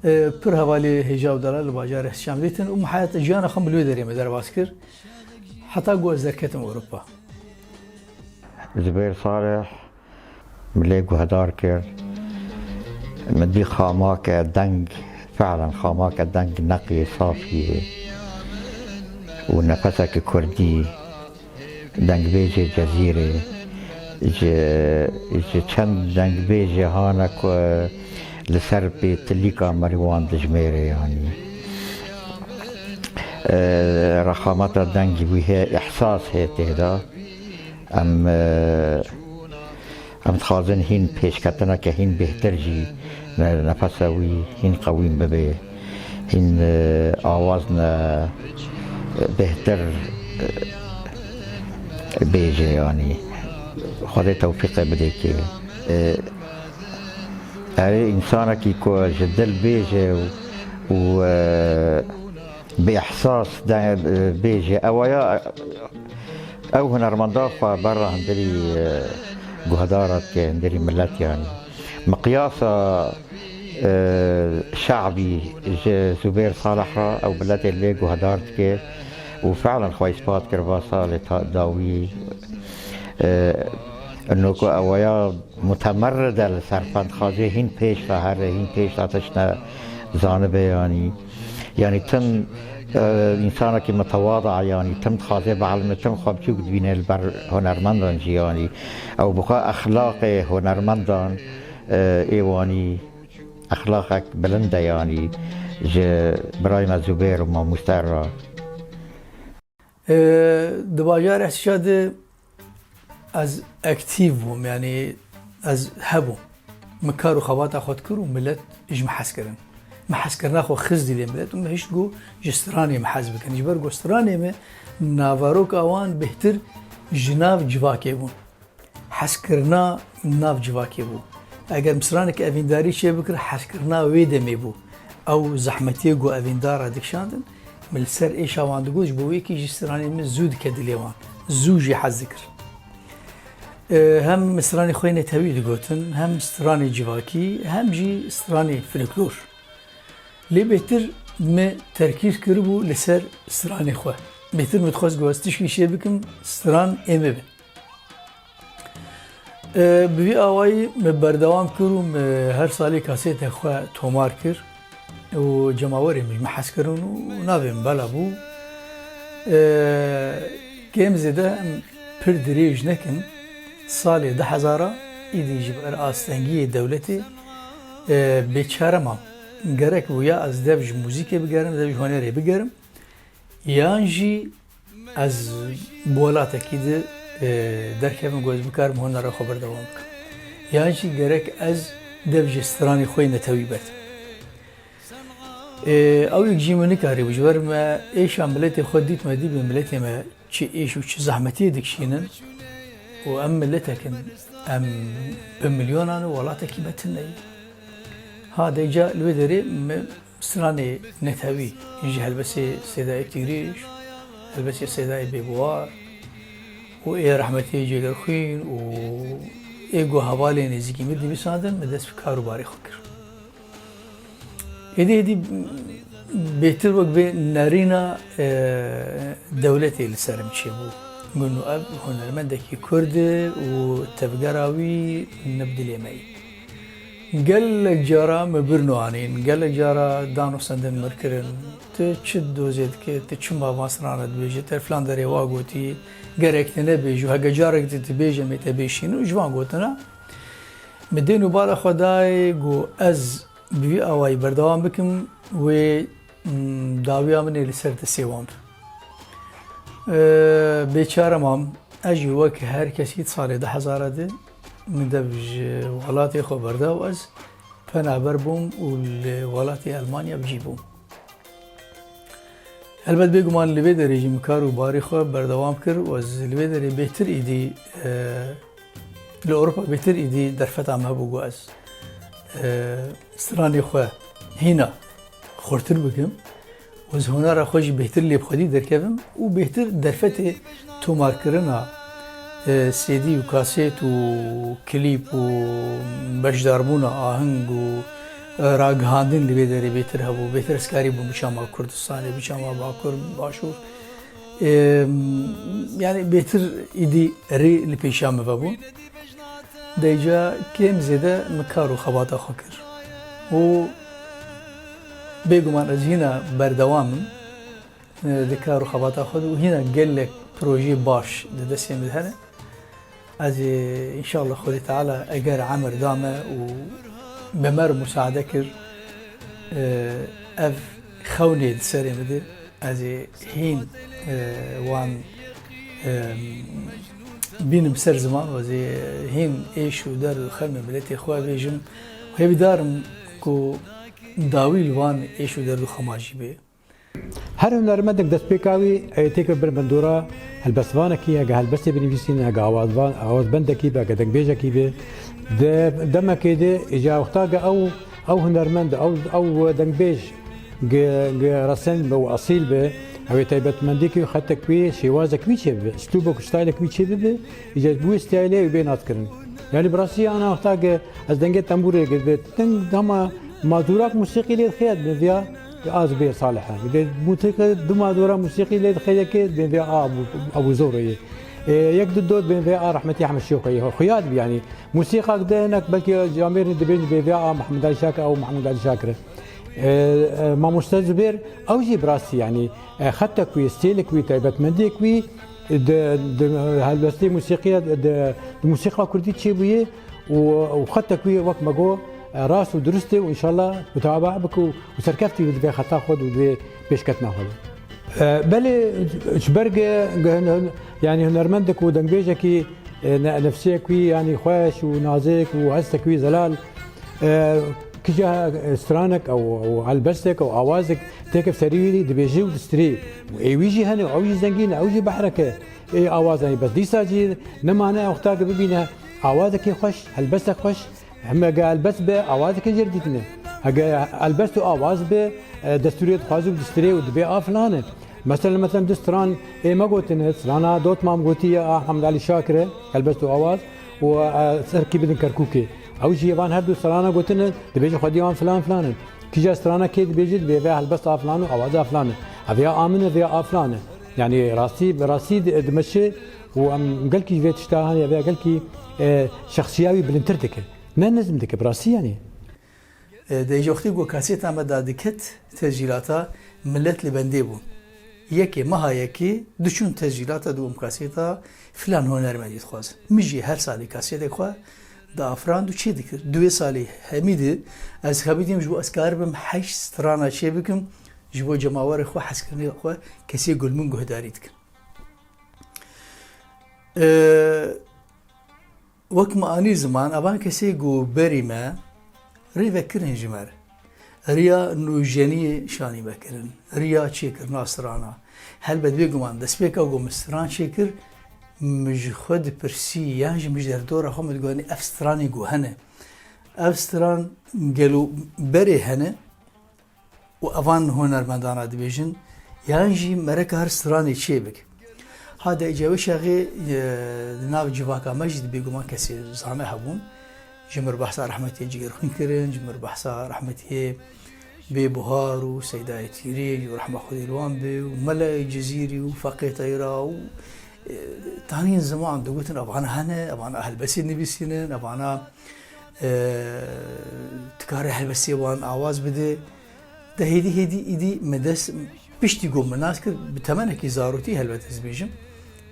E, pir hevalê hêja û delal li bajarê Hesişa min dîtin û min heyat jiyana xwe min li wê derê me derbas kir. Heta ku ez derketim Ewropa. Zubêr Salih min lê guhdar kir. Min dî xamake deng, fe'len xamake deng neqiyê safiyê û nefeseke kurdî. Dengbêjê Cezîrê, ji, ji çend dengbêjê hane ku li ser pêtilîka merî wan dijmêre, yanî, e, rexameta dengî wî heye, îhsas heye tê de. Em, e, Em dixwazin hîn pêşketineke hîn bêhtir jî ne-, nefesa wî hîn qewîn bibe, hîn, e, awazne, e, bêhtir, e, bêje, yanî Xwedê tewfîqê bidê kê. E, erê, însanekî ku ji dil bêje û, û, e, bi îhsas de, e, bêje. Ewaya, ew hunermenda xwe berra hundirî, e, guhdara dike, hundirî milet, yanî. Miqyasa, e, şe'bî ji Zubêr Salih re ew miletê lê guhdar dike û fe'len xwe îspat kir va salê ta-, dawî, e, ino ku ewaya mutemerrid e li ser xwe, dixwaze hîn pêş ve here, hîn pêş ve tiştine zanibe, yanî. Yanî tim, e, însanekî mitewada, yanî tim dixwaze bi elmê tim xwe biçûk dibîne li ber hunermendan jî, yanî. Ew bi xwe exlaqê hunermendan, e, ê wanî exlaqek bilind e, yanî ji birayê me Zubêr û mamoste re. E, di bajarê Hesişa de ez aktîf bûm, yanî ez hebûm. Min kar û xebata xwe dikir û milet ji min hez kirin. Me hezkirina xwe xist dîlê milet û me hişt got ji stranê me hez bikin. Ji ber ku stranê me naveroka wan bêhtir ji nav civakê bûn. Hezkirina nav civakê bû. Eger min stranek evîndarî çêbikir, hezkirina wê demê bû. Ew zehmetiyê ku evîndara dikişandin, min li ser êşa wan digot, ji bo wê yekî jî stranê min zû dike dilê wan. Zû jî hez dikir. E, hem stranê xwe yê netewî digotin, hem stranê civakî, hem jî stranê folklor. Lê bêhtir me terkîz kiribû li ser stranê xwe. Bêhtir min dixwest ku ez tişkî çê bikim, stran ê me bin. E, bi vî awayî me berdewam kir û me her salê kasêtê xwe tomar kir û cemawerê min ji me hez kirin û navê min bela bû. E, kêm zêde em pir dirêj nekin, salê du hezara îdî ji ber astengiyê dewletê, e, bêçare mam. Gerek bû ya ez dev ji muzîkê bigerim, dev ji hunerê bigerim, yan jî ez bi welatekî di, e, derkevim ku ez bikarim hunera xwe berdewam bikim. Yan jî gerek ez dev ji stranê xwe yê netewî berdim. E, ew yek jî min nikarîbû. Ji ber me êşa miletê xwe dît, me dî bi miletê me çi êş û çi zehmetiyê dikişînin û em miletek in, em bi milyonan û welatekî me tune ye. Ha, dêca li wê derê me stranê netewî ji helbestê Sêdayê Tîgrîş, helbestê Sêdayê Bêbuwar û ê rehmetê Cêgerxwîn û ê ku hevalê nêzîkî min dinivîsandin, me dest bi kar û barê xwe kir. Êdî, êdî bêhtir wek bê nerîna, e, dewletê li ser min çêbû. Min û ev hunermendekî Kurd e û tevgera wî ne bi dilê me ye. Gelek cara min bir nû anîn, gelek cara dan û sendin min kirin. Tu çi dozê dikî, tu çima van strana dibêjî, te filan derê wa gotî, gerek tu nebêjî û heke carek tu dibêje, em ê te bêşînin û ji van gotina min dên û bara xwe dayê, got, ez bi vî awayî berdewam bikim, wê, mm, dawiya min ê li ser destê wan be. E, bêçare mam, ez jî wek her kesî salê du hezara di min dev ji welatê xwe berda û ez penaber bûm û li welatê Elmanya bi cî bûm. Helbet bêguman li vê derê jî min kar û barê xwe berdewam kir û ez li vê derê bêhtir îdî, e, li Ewropa bêhtir îdî derfeta min hebû ku ez, e, stranê xwe hîna xurtir bikim û ez hunera xwe jî bêhtir lê bi xwedî derkevim û bêhtir derfetê tomarkirina, e, C D û kasêt û klîp û beşdarbûna aheng û, e, ragihandin li vê derê bêhtir hebû. Bêhtir ez karîbûm biçama Kurdistanê, biçama Bakur, Başûr. E, yanî bêhtir îdî rê li pêşiya min vebûn. Dêca kêm zêde min kar û xebata xwe kir. Û bêguman ez hîna berdewam im, e, di kar û xebata xwe de û hîna gelek projeyê baş di destê min de hene. Ez ê, înşallah, Xwedê Teala eger emir da me û bi me re musaade kir, e, ev xewnê di serê min de, ez ê hîn, e, wan, e, bînim ser ziman û ez ê hîn êş û derd û xemê miletê xwe bêjim. Hêvîdar im ku dawî li van êş û derd û xema jî bê. Her hunermendek destpêka wî, e, têkeve ber bandora helbestvanekî, heke helbestê binivîsîne, heke awazvan-, awazbendekî be, heke dengbêjekî be. Di demekê de, ji wexta ke ew, ew hunermend, ew, ew dengbêj gi, gi resen be û esîl be, ew ê taybetmendîkî û xetek wî, şêwazek wî çêbibe, stûbek û stylek wî çêbibe, îca ji bo wê stylê wî bê naskirin. Yanî bi rastî ana wexta ke ez dengê tembûrê girbe, deng dema mazûrak musîqî lê dixê, ez bi vêya a zibê Salih e. Dê musîqî, du mazûra musîqî lê dixê yekê, dê vêya a Ebû, Ebû Zoro yê. E, yek du dot bê vêya a rehmetî Ehmed Şêxo yê. Xuya dibî yanî. Musîqak de hinek belkî camêrî dibên bê vêya a Mehmûd Alî Şakir, ew Mehmûd Alî Şakir e. E, e, Mamoste Zubêr, ew jî bi rastî yanî, e, xetek wî, stêlek wî, taybetmendiyek wî, di, di helbestê musîqiyê, di, di musîqa kurdî çêbûye û, û xetek wî wek me got, e, rast û dirust e û înşallah mutaba bike û, û serkeftî be di vê xeta xwe de û di vê pêşketina xwe de. E, belê ji ber ge-, ge-, yanî hunermendek û dengbêjekî, e, ne-, nefsiyek wî yanî xweş û nazik û hestek wî zelal, e, Kija, e, stranek ew, ew helbestek ew awazek têke serî wî dibêje û distirê. Û ê wî jî hene, ew jî zengîn e, ew jî behrek e. Ê awaza, bes dîsa jî nemane ew xta ke bibîne awazekê xweş, helbestek xweş. Hem hege helbest be, awazekê jê re dîtine. Hege helbest û awaz be, e, destûrê dixwaze û distirê û dibê a filan e. Mesela, mesela, du stran ê me gotine, strana Dotmam gotiye a Hemed Alî Şakir e, helbest û awaz, û, e, serkî bidin Kerkûkê. Ew jî van her du strana gotine, dibêje xwedî wan filan filan in. Kîja strana kê dibêje, dibê vê helbest a filan û awaz a filan e. Ev ya a min e, vê ya a filan e. Yanî rastî, bi rastî di-, dimeşe û em gelkî ji vê tişta haniye vê ya gelkî, e, şexsiya wî bilindtir dike. Ne nizm dike, bi rastî yanî. E, de ji wextê ku kaseta me da diket tescîlata, milet li bendê bûn. Yekê, meha yekê diçûn tescîlata dibûm kaseta filan hunermendî dixwazin. Min jî her salê kasetek xwe diafirand û çê dikir. Duwê salê hemî di ez xebitîm ji bo ez karibim heşt strana çê bikim, ji bo cemawerê xwe, hezkirinê xwe, kesê ku li min guhdarî dikin. E, Wek me anî ziman, evan kesê ku berî me rê vekirin ji me re. Riya nûjeniyê şanî vekirin, riya çêkirina strana. Helbet bêguman destpêka ku min stran çêkir, min ji xwe dipirsî yan jî min ji derdora xwe min digot, ev stranê ku hene, ev stran gelo berê hene? Û evan hunermendana dibêjin, yan jî mereka her stranê çê bike. Ha de îca wê çaxê, e, di nav civaka me jî di bêguman kesê zane hebûn. Ji mir behsa rehmetiyê Cigirxwîn kirin, ji mir behsa rehmetiyê Bê Buhar û Seydayê Tîrê, ji rehma Xwedê li wan be, û Melayê Cizîrî û Feqê Teyra û, e, tanîn ziman digotin, evana hene, evana helbestê nivîsînin, evana e, dikare helbestê wan awaz bide. De hêdî hêdî îdî me dest piştî ku min nas kir, bi temenekî zarokî helbet ez bêjim.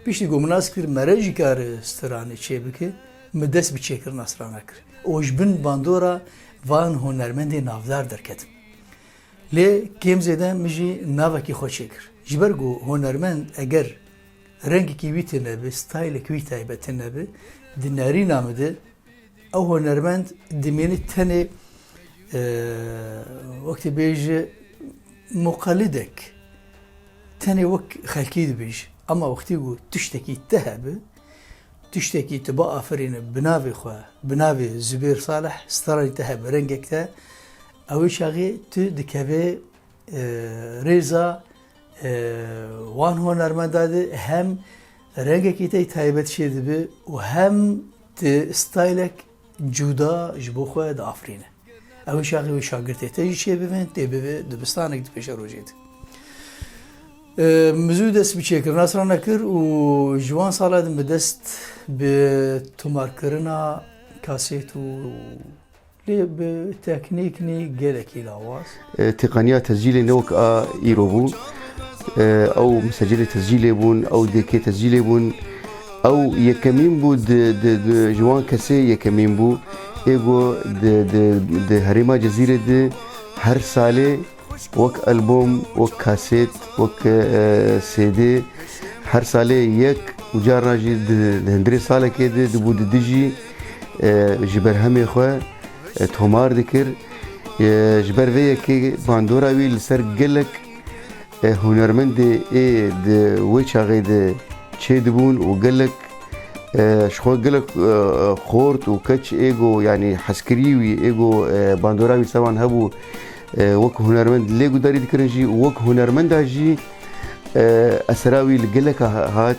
Piştî ku min nas kir, mere jî kare stranê çê bike, min dest bi çêkirina strana kir. Û ji bin bandora van hunermendê navdar derketim. Lê kêm zêde min jî navekî xwe çêkir. Ji ber ku hunermend eger rengekî wî tune be, stylek wî taybet tune be, di nerîna min de ew hunermend dimîne tenê, e, wek tu bêje muqelidek, tenê wek xelkî dibêje. Ema wextî ku tiştekî te hebe, tiştekî tu biafirîne bi navê xwe, bi navê Zubêr Salih, stranî te hebe, rengek te, ew ê çaxê tu dikeve, e, rêza, e, wan hunermenda de hem rengekî te taybet çê dibe û hem tu stylek cuda ji bo xwe diafirîne. Ew ê çaxê wê şagirtê te jî çê bibin, tê bibe dibistanek di pêşerojê de. E, min zû dest bi çêkirina strana kir û ji wan sala de min dest bi tomarkirina kasêt û Lê bi teknîknî gelekî lawaz. E, têkaniya tescîlê ne wek a îro bû. E, ew misecilê tescîlê bûn, ew dêkê tescîlê bûn. Ew yekemîn bû, di, di, di, ji wan kesê yekemîn bû. Ê ku di, di, di herêma Cezîrê de her salê wek album, wek kasêt, wek, e, C D, her salê yek û carna jî di, di hundirê salekê de dibû di dijî, e, ji berhemê xwe, e, tomar dikir. E, ji ber vê yekê bandora wî li ser gelek, e, hunermendê ê di wê çaxê de çêdibûn û gelek, e, ji xwe gelek, e, xort û keç ê ku, yanî hezkirî wî, ê ku, e, bandora wî ser wan hebû, e, wek hunermend lê guhdarî dikirin jî û wek hunermenda jî, e, esera wî li geleka ha-, hat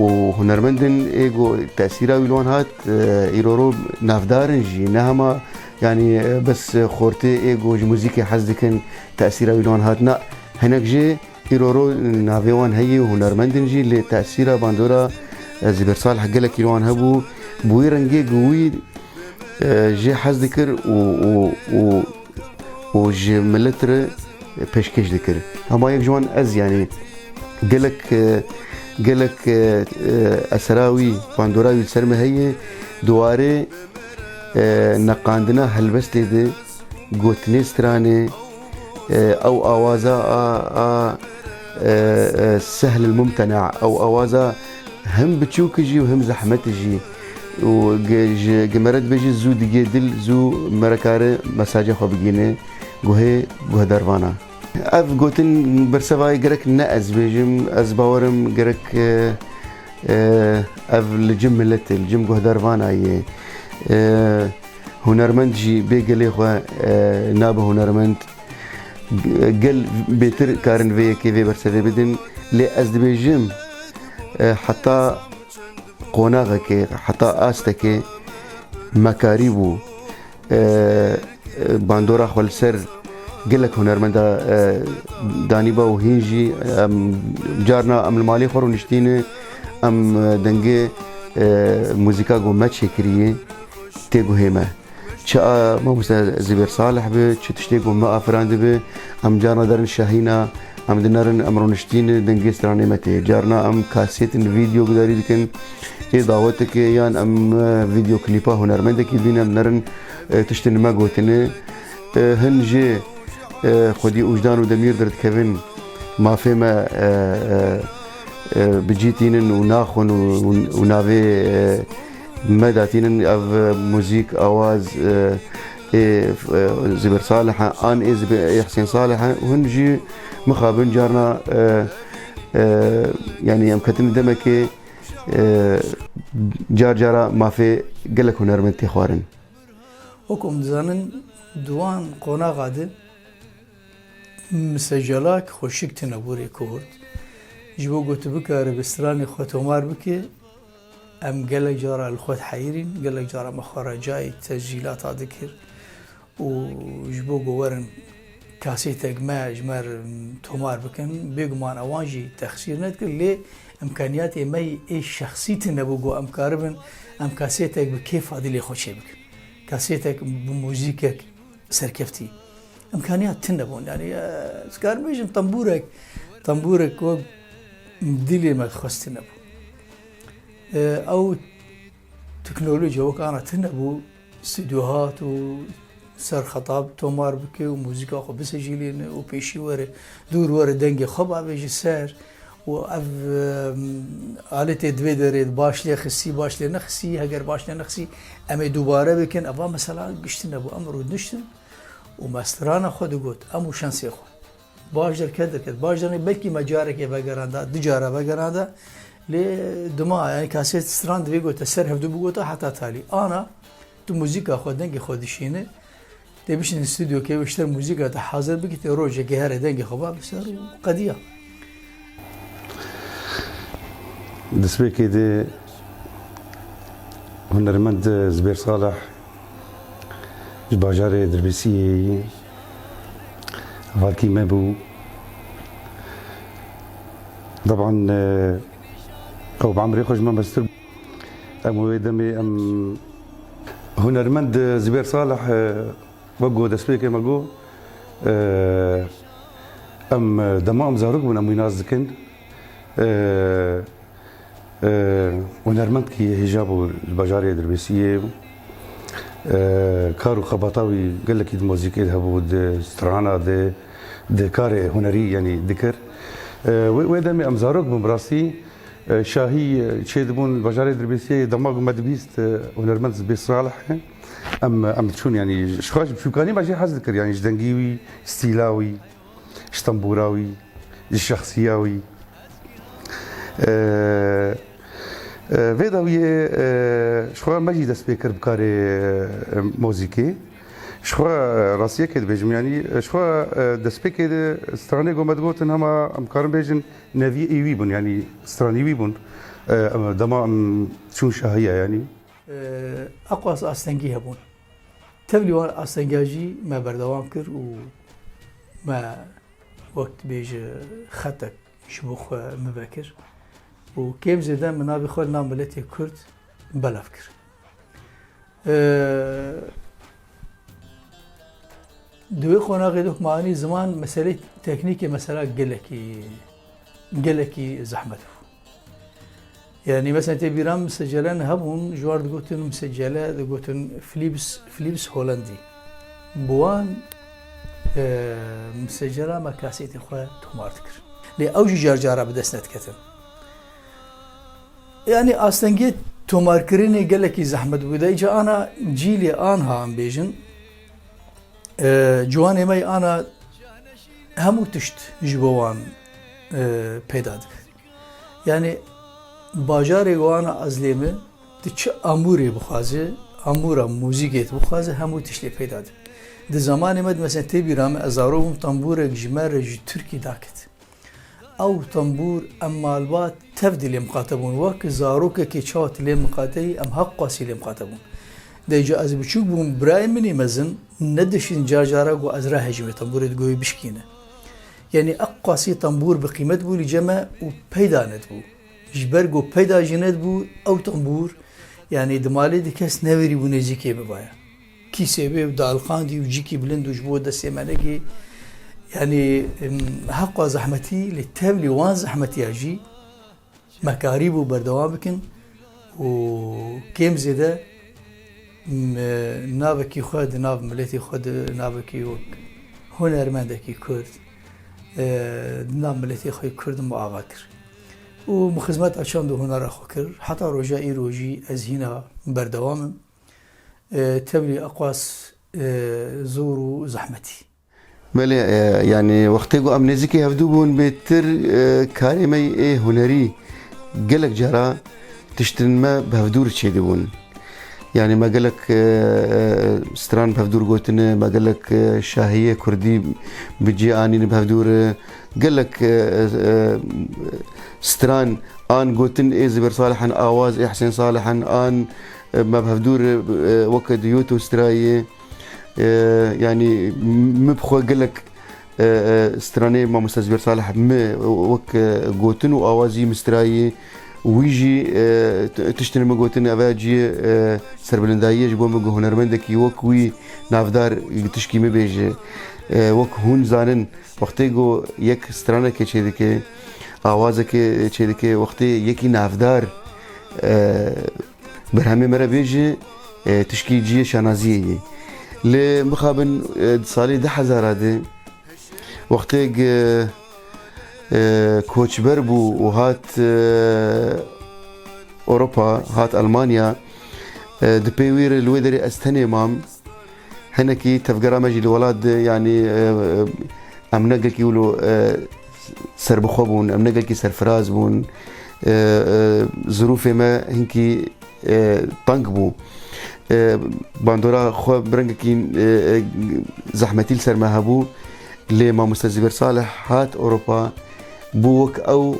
û hunermendin ê ku tesîra wî li wan hat, e, îroro navdar in jî, ne hema, yanî, e, bes xortê ê ku ji muzîkê hez dikin tesîra wî li wan hat, na, hinek jê îroro navê wan heye û hunermendin jî, lê tesîra bandora, e, Zibêr Salih gelekî li wan hebû. Bi wî rengê ku wî, e, jê hez dikir û, û, û, û ji milet re pêşkêş dikir. Hema yek ji wan ez, yanî gelek, e, gelek, e, e, esera wî, bandora wî li ser me heye. Di warê, e, neqandina helbestê de, gotinê stranê, e, ew awaza a, a, e, e, sehl el mumtena, ew awaza him biçûk jî û him zehmet jî, û ge-, ji ge mere dibêjî zû digê dil, zû mere kare mesaja xwe bigihîne guhê guhdarvana. Ev gotin bersevayê gerek ne ez bêjim, ez bawerim gerek, e, e, ev li cem miletê, li cem guhdarvana ye. E, hunermend jî bê gelê xwe, e, nabe hunermend. Gel bêtir karin vê yekê vê bersevê bidin, lê ez dibêjim, e, heta qonaxekê, heta astekê me karîbû, e, e, bandora xwe li ser gelek hunermenda, e, danîba û hîn jî em carna em li malê xwe rûniştîne, em, e, dengê, e, muzîka ku me çêkiriyê tê guhê me. Çi, a, mamoste Zibêr Salih bi, çi tiştê ku me afirandibi, em carna derin şahîna, em dinerin, em rûniştîn dengê stranê me tê. Carna em kasêtin vîdeo gudarî dikin, ê daweteke yan em, e, vîdeo klîpa hunermendekî dibînin, em nerin, e, tiştin me gotine. E, hin jê, e, xwedî ûjdan û demîr derdikevin, mafê me, e, e, e, bi cî tînin û naxwin û, û, û navê, e, me datînin ev, e, muzîk, awaz, e, ê, e, Zibêr Salih e, an ê Zibê-, ê Husên Salih e, û hin jî mixabin carna, e, e, yanî em ketin demekê, e, car cara mafê gelek hunermend tê xwarin. Wek em dizanin, di wan qonaxa de misecelak xweşik tine bû rê kurt. Ji bo ku tu bikare bi stranê xwe tomar bike, em gelek cara li xwe diheyirîn, gelek cara me xwe re cayê tescîlata dikir û ji bo ku werin kasêtek me ji me re tomar bikin, bêguman ewan jî texsîr nedikir, lê îmkaniyatê me yê ê şexsî tine bû ku em karibin em kasêtek bi kêfa dilê xwe çêbikin. Kasêtek bi muzîkek serkeftî. Îmkaniyat tune bûn. Yanî, e, ez karim bêjim tembûrek, tembûrek wek dilê me dixwest tune bû. E, ew teknolojiya wek ana tune bû, stûdyo hat û ser xetab tomar bike û muzîka xwe bisicîlîne û pêşî were, dûr were dengê xwe bavêje ser. û ev, em, aletê di vê derê baş lê xistî, baş lê nexistî, heger baş lê nexistî, em ê dubare bikin, eva mesela giş tune bû, em rûdiniştin û me strana xwe digot, em û şensê xwe. Baş derket, derket, baş derket, belkî me carekê vegeranda, du cara vegeranda, lê dima, yanî kasêt stran divê gote, ser hevdu bigota heta talî. Ana, tu muzîka xwe, dengê xwe dişîne, Tê bişînin stûdyokê û ji te muzîka te hazir bikî, tê rojekê here dengê xwe ba bi ser û qediya. Destpêkê de hunermend Zibêr Salih ji bajarê Dirbêsiyê yî, hevalkî me bû. Teban, e, ew bi emrê xwe ji me mestir bû. Em wê demê em hunermend Zibêr Salih, e, Wek ku destpêkê me got, e, em, e, dema em zarok bûn, em wî nas dikin. E, e, hunermendkî hêja bû li bajarê Dirbêsiyê. E, kar û xebata wî gelekî di muzîkê de hebû, di strana de, di karê hunerî, yanî dikir. E, wê, wê demê em zarok bûn, bi rastî. E, şahî, e, çêdibûn bajarê Dirbêsiyê, dema ku me dibîst, e, hunermend Zibêr Salih e. Em, em diçûn, yanî, ji xwe ji biçûkanî me jê hez dikir, yanî, ji dengî wî, stîla wî, ji tembûra wî, ji şexsiya wî. E, e, vê dawiyê, e, ji xwe me jî dest pê kir bi karê, e, mozîkê. Ji xwe, e, rastiyekê dibêjim, yanî, e, ji xwe, e, destpêkê de stranê ku me digotin hema em karin bêjin, nevî ê wî bûn, yanî stranî wî bûn. E, em, dema em çûn şahiya, yanî. E, eqwas astengî hebûn. Tevlî wan astengiya jî me berdewam kir û me wek dibêje xetek ji bo xwe mive kir. Û kêm zêde min navê xwe li nav miletê Kurd belav kir. Ee, di wê qonaxê de hukmanî ziman meselê teknîkê mesela gelekî, gelekî zehmet bû. Yanî mesela tê bîra min misecelen hebûn, ji wan digotin misecele, digotin Philips, Philips Hollandî. Bi wan, e, misecela me kasêtê xwe tomar dikir. Lê ew jî car cara bi dest nediketin. Yanî astengiyê tomarkirinê gelekî zehmet bû. De îca ana cîlê anha em bêjin, e, ciwanê me yê ana hemû tişt ji bo wan, e, peyda dibe. Yanî bajarê wana ez lê me, tu çi amûrê bixwaze, amûra muzîkê tu bixwaze, hemû tiştê peyda dibe. Di zamanê me de mesela tê bîra me, ez zarok bûm, tembûrek ji me re ji Tirkî daket. Ew tembûr em malbat tev dilê miqate bûn. Wek zarokekê çawa tu lê miqate yî, em heqwasî lê miqate bûn. De îca ez biçûk bûm, birayê min ê mezin nedişîn car cara got ez rahejîme tembûrê di goyê bişkîne. Yanî eqwasî tembûr bi qîmet bû li cem me û peyda nedibû. Ji ber ku peyda jî nedibû, ew tembûr, yanî di malê de kes neverîbû nêzîkê bibaya. Kîsê wê û daliqandî û cîkî bilind û ji bo destê me negê. Yanî, em, heqa zehmetî, lê tevlî wan zehmetiya jî me karîbû berdewam bikin û kêm zêde, em, navekî xwe di nav miletê xwe de navekî wek hunermendekî Kurd, e, di nav miletê xwe Kurd min ava kir. Û min xizmeta çand û hunera xwe kir. Heta roja îro jî ez hîna berdewam im. E, tevlî eqwas, e, zor û zehmetî. Belê, e, yanî wextê ku em nêzîkî hevdû bûn, bêtir, e, karê me yê hunerî gelek cara tiştin me bi hevdûr çêdibûn. Yanî me gelek, e, e, stran bi hevdûr gotine, me gelek, e, şahiyê kurdî bi cî anîne bi hevdûr, e, gelek, e, e, stran an gotin ê Zibêr Salih in, awaz ê Hesên Salih in, an, e, me bi hevdûr, e, weke di YouTube strayê, e, yanî min bi xwe gelek, e, e, stranê Mamoste Zibêr Salih min wek, e, gotin û awazî min strayê. Wî jî, e, t-, tiştên min gotin, eve ciyê, e, serbilindayî ye ji bo min ku hunermendekî wek wî navdar tişkî min bêje. E, wek hûn zanin, wextê ku yek stranekê çêdike, awazekê çêdike, wextê yekî navdar, e, berhemê me re bêje, e, tişkî ciyê şanaziyê ye. Lê mixabin, e, di salê du hezara de, wextê, e, e, koçber bû û hat, e, Ewropa, hat Almanya, e, di pê wî re li wê derê ez tenê mam. Hinekî tevgera me jî li welat de, yanî, e, e, em ne gelkî wilo, e, serbixwe bûn, em ne gelkî serfiraz bûn. E, e, zirûfê me hinkî, e, teng bû. E, bandora xwe bi rengekî, e, e, zehmetî li ser me hebû. Lê Mamoste Zîber Salih hat Ewropa, bû wek ew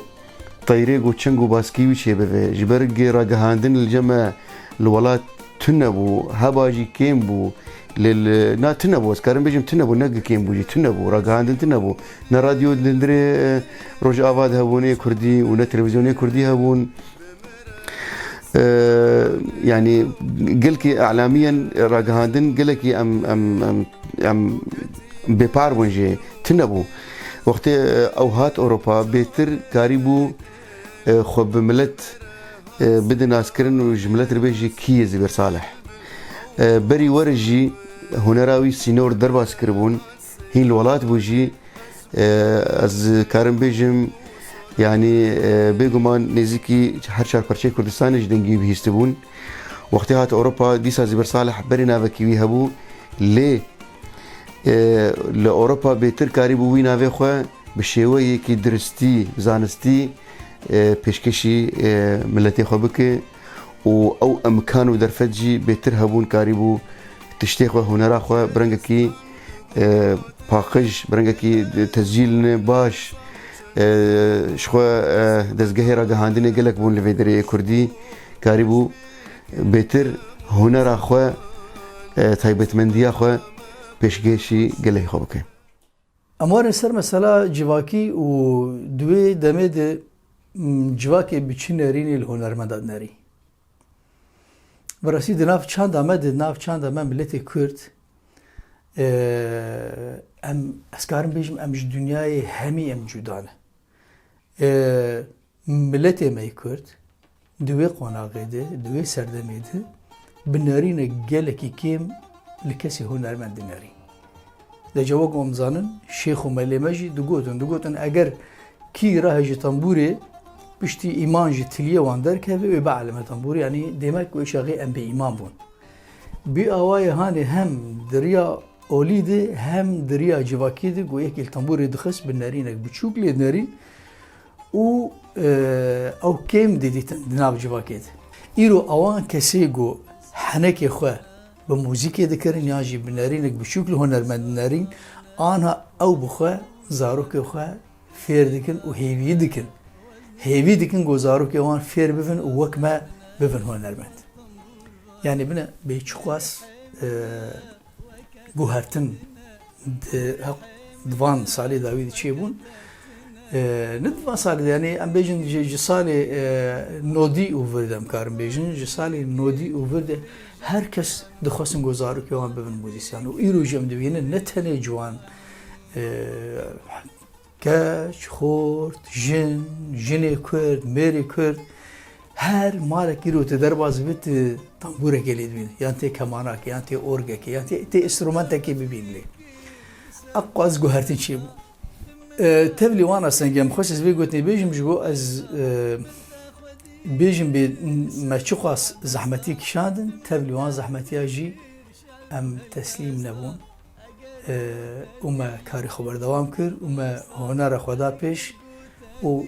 teyrê ku çeng û baskî wî çêbibe. Ji ber gê ragihandin li cem me li welat tune bû, heba jî kêm bû. Lê li, na tune bû, ez karim bêjim tune bû, ne gi kêm bû jî, tune bû, ragihandin tune bû. Ne radyo dindirê, e, Rojava de hebûn ê Kurdî û ne televîzyonê Kurdî hebûn. E, yanî gelkî elamî yên ragihandin gelekî em, em, em, em bêpar bûn jê. Tune bû. Wextê, e, ew hat Ewropa, bêtir karîbû, e, xwe bi milet, e, bide naskirin û ji milet re bêje kî ye Zîber Salih. E, berî were jî hunera wî sînor derbas kiribûn, hîn li welat bû jî, e, ez karim bêjim, yanî, e, bêguman nêzîkî her çar parçeyê Kurdistanê ji dengî wî bihîstibûn. Wextê hat Ewropa, dîsa Zîber Salih berê navekî wî hebû, lê, e, li Ewropa bêtir karîbû wî navê xwe bi şêweyekî diristî, zanistî, e, pêşkêşî, e, miletê xwe bike û ew imkan û derfet jî bêtir hebûn, karîbû tiştê xwe, hunera xwe bi rengekî, e, paqij, bi rengekî tescîlî baş, e, ji xwe, e, dezgehê ragihandinê gelek bûn li vê derê yê Kurdî, karîbû bêtir hunera xwe, e, taybetmendiya xwe pêşkêşî gelê xwe bike. Em werin ser mesela civakî û di wê demê de, m, civakê bi çi nerînê li hunermenda dinerî? Bi rastî di nav çanda me de, di nav çanda me miletê Kurd, e, em, ez karim bêjim, em ji dinyayê hemî em cuda ne. E, miletê me yê Kurd di wê qonaxê de, di wê serdemê de bi nerînek gelekî kêm li kesê hunermend dinerî. Lê cewek em zanin, şêx û melê me jî digotin, digotin, eger kî rahêje tembûrê, Piştî îman ji tiliyê wan derkeve, wê bielime tembûrê, yanî demek wê çaxê em bêîman bûn. Bi awayê hanê hem di riya olî de hem di riya civakê de ku yekê li tembûrê dixist, bi nerînek biçûk lê dinerîn û, e, ew kêm didîtin di nav civakê de. Îro ewan kesê ku henekê xwe bi muzîkê dikirin yan jî bi nerînek biçûk li hunermend dinerîn, anha ew bi xwe zarokê xwe fêr dikin û hêvî dikin. Hêvî dikin ku zarokê wan fêr bibin û wek me bibin hunermend. Yanî bine bê çiqas, e, guhertin di, di van salê dawî de çêbûn. E, ne di van salê de, yanî em bêjin ji, ji salê, e, nodî û vir de em karin bêjin, ji salê nodî û vir de her kes dixwestin ku zarokê wan bibin muzîsyan. Û îro jî em dibînin ne tenê ciwan, e, keç, xort, jin, jinê Kurd, mêrê Kurd, her malek îro tu derbas bî, tu tambûrekê lê dibînî, yan tê kemanakê, yan tê orgekê, yan tê, tê înstrumentekê bibînî lê. Eqas guhertin çêbû. E, tevlî wan astengî em xwest ez vê gotinê bêjim, ji bo ez, e, bêjim bê me çiqas zehmetî kişandin, tevlî wan zehmetiya jî em teslîm nebûn. E, û me karê xwe berdewam kir û me honera xwe da pêş û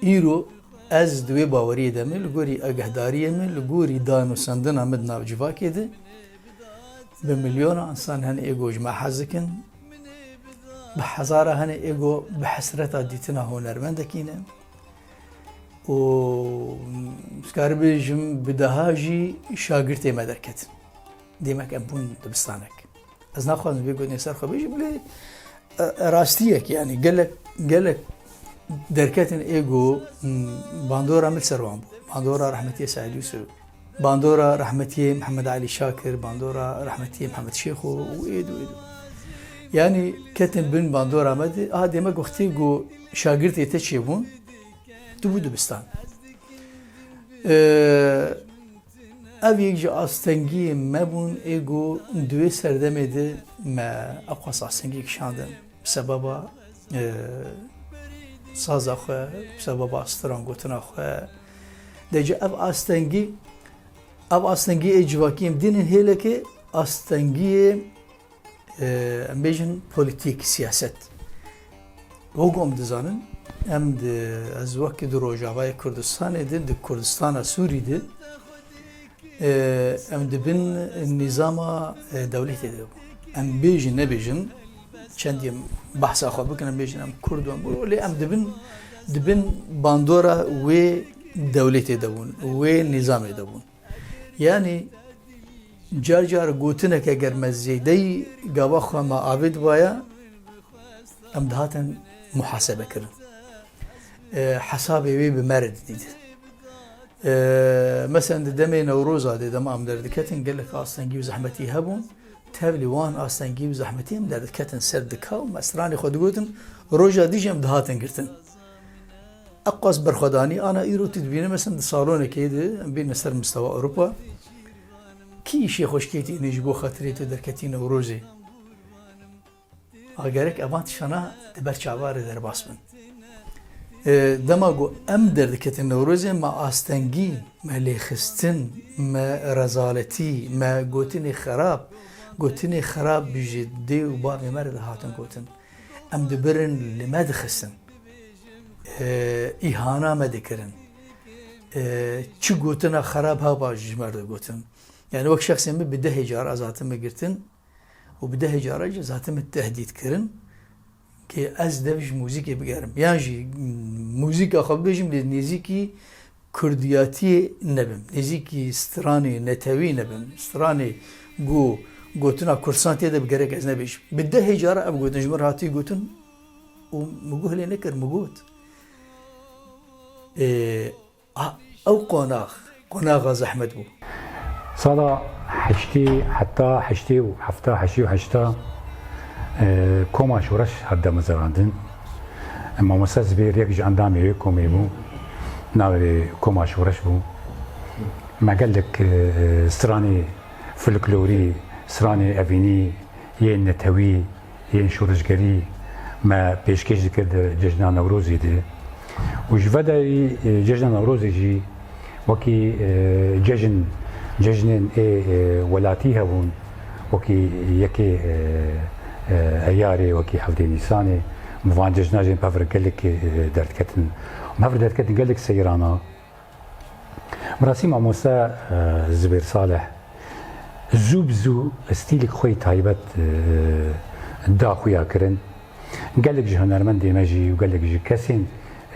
îro ez di wê baweriyê de me, li gorî agahdariyê me, li gorî danûsandina me di nav civakê de, bi milyona însan hene ê ku ji me hez dikin, bi hezara hene ê ku bi hesreta dîtina hunermendekî ne û, ez karim bêjim, bi deha jî şagirtê me derketin. Demek em bûn dibistanek. Ez naxwazim vê gotinê ser xwe bêjim, lê, e, e, rastiyek, yanî gelek, gelek derketin ê ku, hmm, bandora min ser wan bû. Bandora rehmetiyê Seîd Yûsif, bandora rehmetiyê Mihemed Elî Şakir, bandora rehmetiyê Mihemed Şêxo û êd û êd. Yanî ketin bin bandora me de, a demek wextê ku şagirtê te çêbûn, tu bû dibistan. E, Ev yek ji astengiyên me bûn ê ku di wê serdemê de me eqas astengî kişandin. Bi sebeba, e, saza xwe, bi sebeba stran gotina xwe. De ji ev astengî, ev astengî ê civakî em dînin hêlekê astengiyê e, em bêjin polîtîk, siyaset. Wek em dizanin, em di, ez wekî di Rojavayê Kurdistanê de, di Kurdistana Sûrî de, e, em di bin nîzama, e, dewletê de bûn. Em bêjin, nebêjin, çendî em behsa xwe bikin, em bêjin em Kurd in, lê em di bin, di bin bandora wê dewletê de bûn, wê nîzamê de bûn. Yanî car car gotinek eger me zêdeyî gava xwe me avêtibaya, em dihatin muhasebe kirin. E, hesabê wê bi me re didîtin. E, meselen di demê Newroza de dema em derdiketin gelek astengî û zehmetî hebûn. Tevlî wan astengî û zehmetî em derdiketin ser dika û me stranê xwe digotin, roja dî jî em dihatin girtin. Eqas berxwedanî, ana îro tu dibîne, mesela di salonekê de em bîne ser mistewa Ewropa. Kî îşê xwe şikê tîne ji bo xatirê tu derketî Newrozê? A gerek evan tiştana di ber çava re derbas bin. E, dema ku em derdiketin Newrozê, me astengî, me lêxistin, me rezaletî, me gotinê xerab, gotinê xerab ji dê û bavê me re dihatin gotin. Em dibirin li me dixistin. E, îhana me dikirin. E, çi gotina xerab haba ji me re digotin. Yani wek şexsê min bi dehê cara ez hatime girtin û bi dehê cara jî ez hatime tehdît kirin ki ez dev ji muzîkê bigerim. Yan jî muzîka xwe bibêjim lê nêzîkî kurdiyatiyê nebim. Nêzîkî stranê netewî nebim. Stranê ku gotina Kurdistan tê de bi gerek ez nebêjim. Bi dehê cara ev gotin ji min re hatî gotin û min guh lê nekir, min got. Ê, a, ew qonax, qonaxa zehmet bû. Sala heştê heta heştê û hefta, heştê û heşta, e, Koma Şoreş hat damezrandin. Mamoste Zibêr yek ji endamê wê komê bû. Navê wê Koma Şoreş bû. Me gelek, e, stranê folklorî, stranê evînî, yên netewî, yên şoreşgerî me pêşkêş dikir di cejna Newrozê de. Û ji vedayî, e, cejna Newrozê jî wekî, e, cejn, cejnên ê, e, welatî hebûn, wekî yekê, e, e, Eyarê, wekî hevdê Nîsanê, van cejna jî bi hev re gelek, e, derdiketin. Bi hev re derdiketin gelek seyrana. Bi rastî mamoste, e, Zibêr Salih zû bi zû stîlek xwe yî taybet, e, da xuya kirin. Gelek ji hunermendê me jî û gelek ji kesên,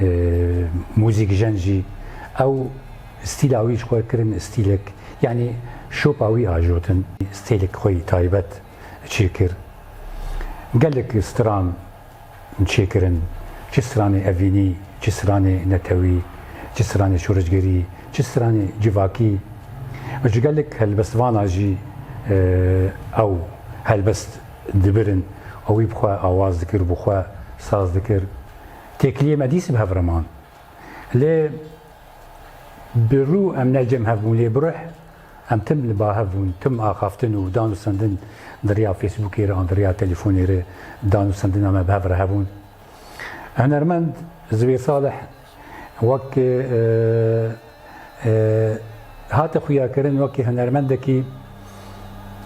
e, muzîkjen jî ew stîla wî ji xwe kirin stîlek, yanî şopa wî ajotin, stîlek xwe yî taybet çêkir. Gelek stran çêkirin, çi stranê evînî, çi stranê netewî, çi stranê şoreşgerî, çi stranê civakî. Ji gelek helbestvana jî, e, ew helbest dibirin, ew wî bi xwe awaz dikir, bi xwe saz dikir. Têkiliyê me dîsî bi hev re man. Lê bi rû em ne cem hev bûn, lê bi ruh em tim li ba hev bûn, tim axaftin û dan û sendin di riya Facebookê re an di riya telefonê re dan û sendina me bi hev re hebûn. Hunermend Zibêr Salih wek, e, e, hate xuyakirin wekî hunermendekî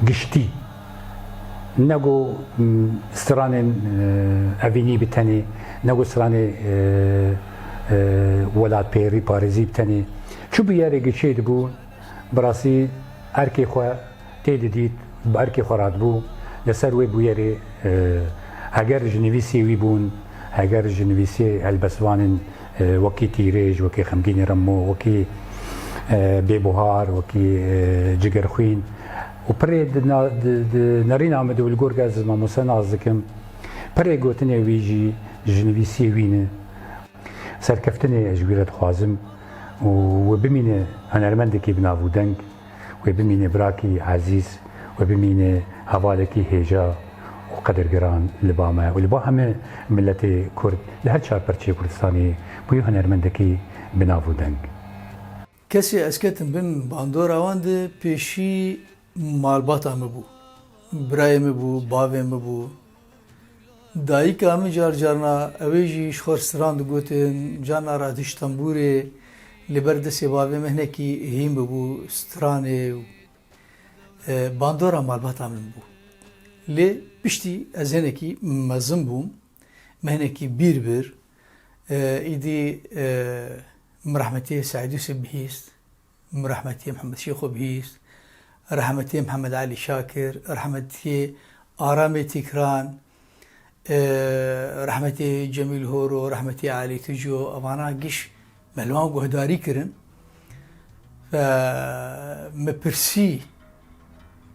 giştî. Ne ku, m, stranên, e, evînî bi tenê, ne ku stranê, e, e, welatperî, parêzî bi tenê. Çi bûyerê giçê dibû, bi rastî erkê xwe tê didît, bi erkê xwe radibû, li ser wê bûyerê, e, heger ji nivîsê wî bûn, heger ji nivîsê helbestvanên, e, wekî Tîrêj, wekî Xemgînê Remo, wekî, e, Bêbuhar, wekî, e, Cigerxwîn û pirê di na-, di, di nerîna min de û li gor ez mamoste nas dikim, pirê gotinê wî jî ji nivîsiyê wî ne. Serkeftinê ez ji wî re dixwazim û wê bimîne hunermendekî bi nav û deng, wê bimîne birakî ezîz, wê bimîne hevalekî hêja û qedirgiran li ba me û li ba heme miletê Kurd li her çar perçeyê Kurdistanê bûye hunermendekî bi nav û deng. Kesê ez ketim bin bandora wan de pêşî malbata min bû. Birayê min bû, bavê min bû. Dayika min car carna ew ê jî ji xwe stran digotin, carna re dihişt tembûrê, li ber destê bavê min hinekî hîn bibû stranê û, e, bandora malbata min bû. Lê piştî ez hinekî mezin bûm, min hinekî bîr bir. E, îdî, e, min rehmetî Seîd Yûsif bihîst. Min rehmetiyê Mihemed Şêxo bihîst, rehmetiyê Mihemed Elî Şakir, rehmetiyê Aramê Tîkran, e, rehmetiyê Cemîl Horo, rehmetiyê Elî Tuco, evana giş me li wan guhdarî kirin. Ve me pirsî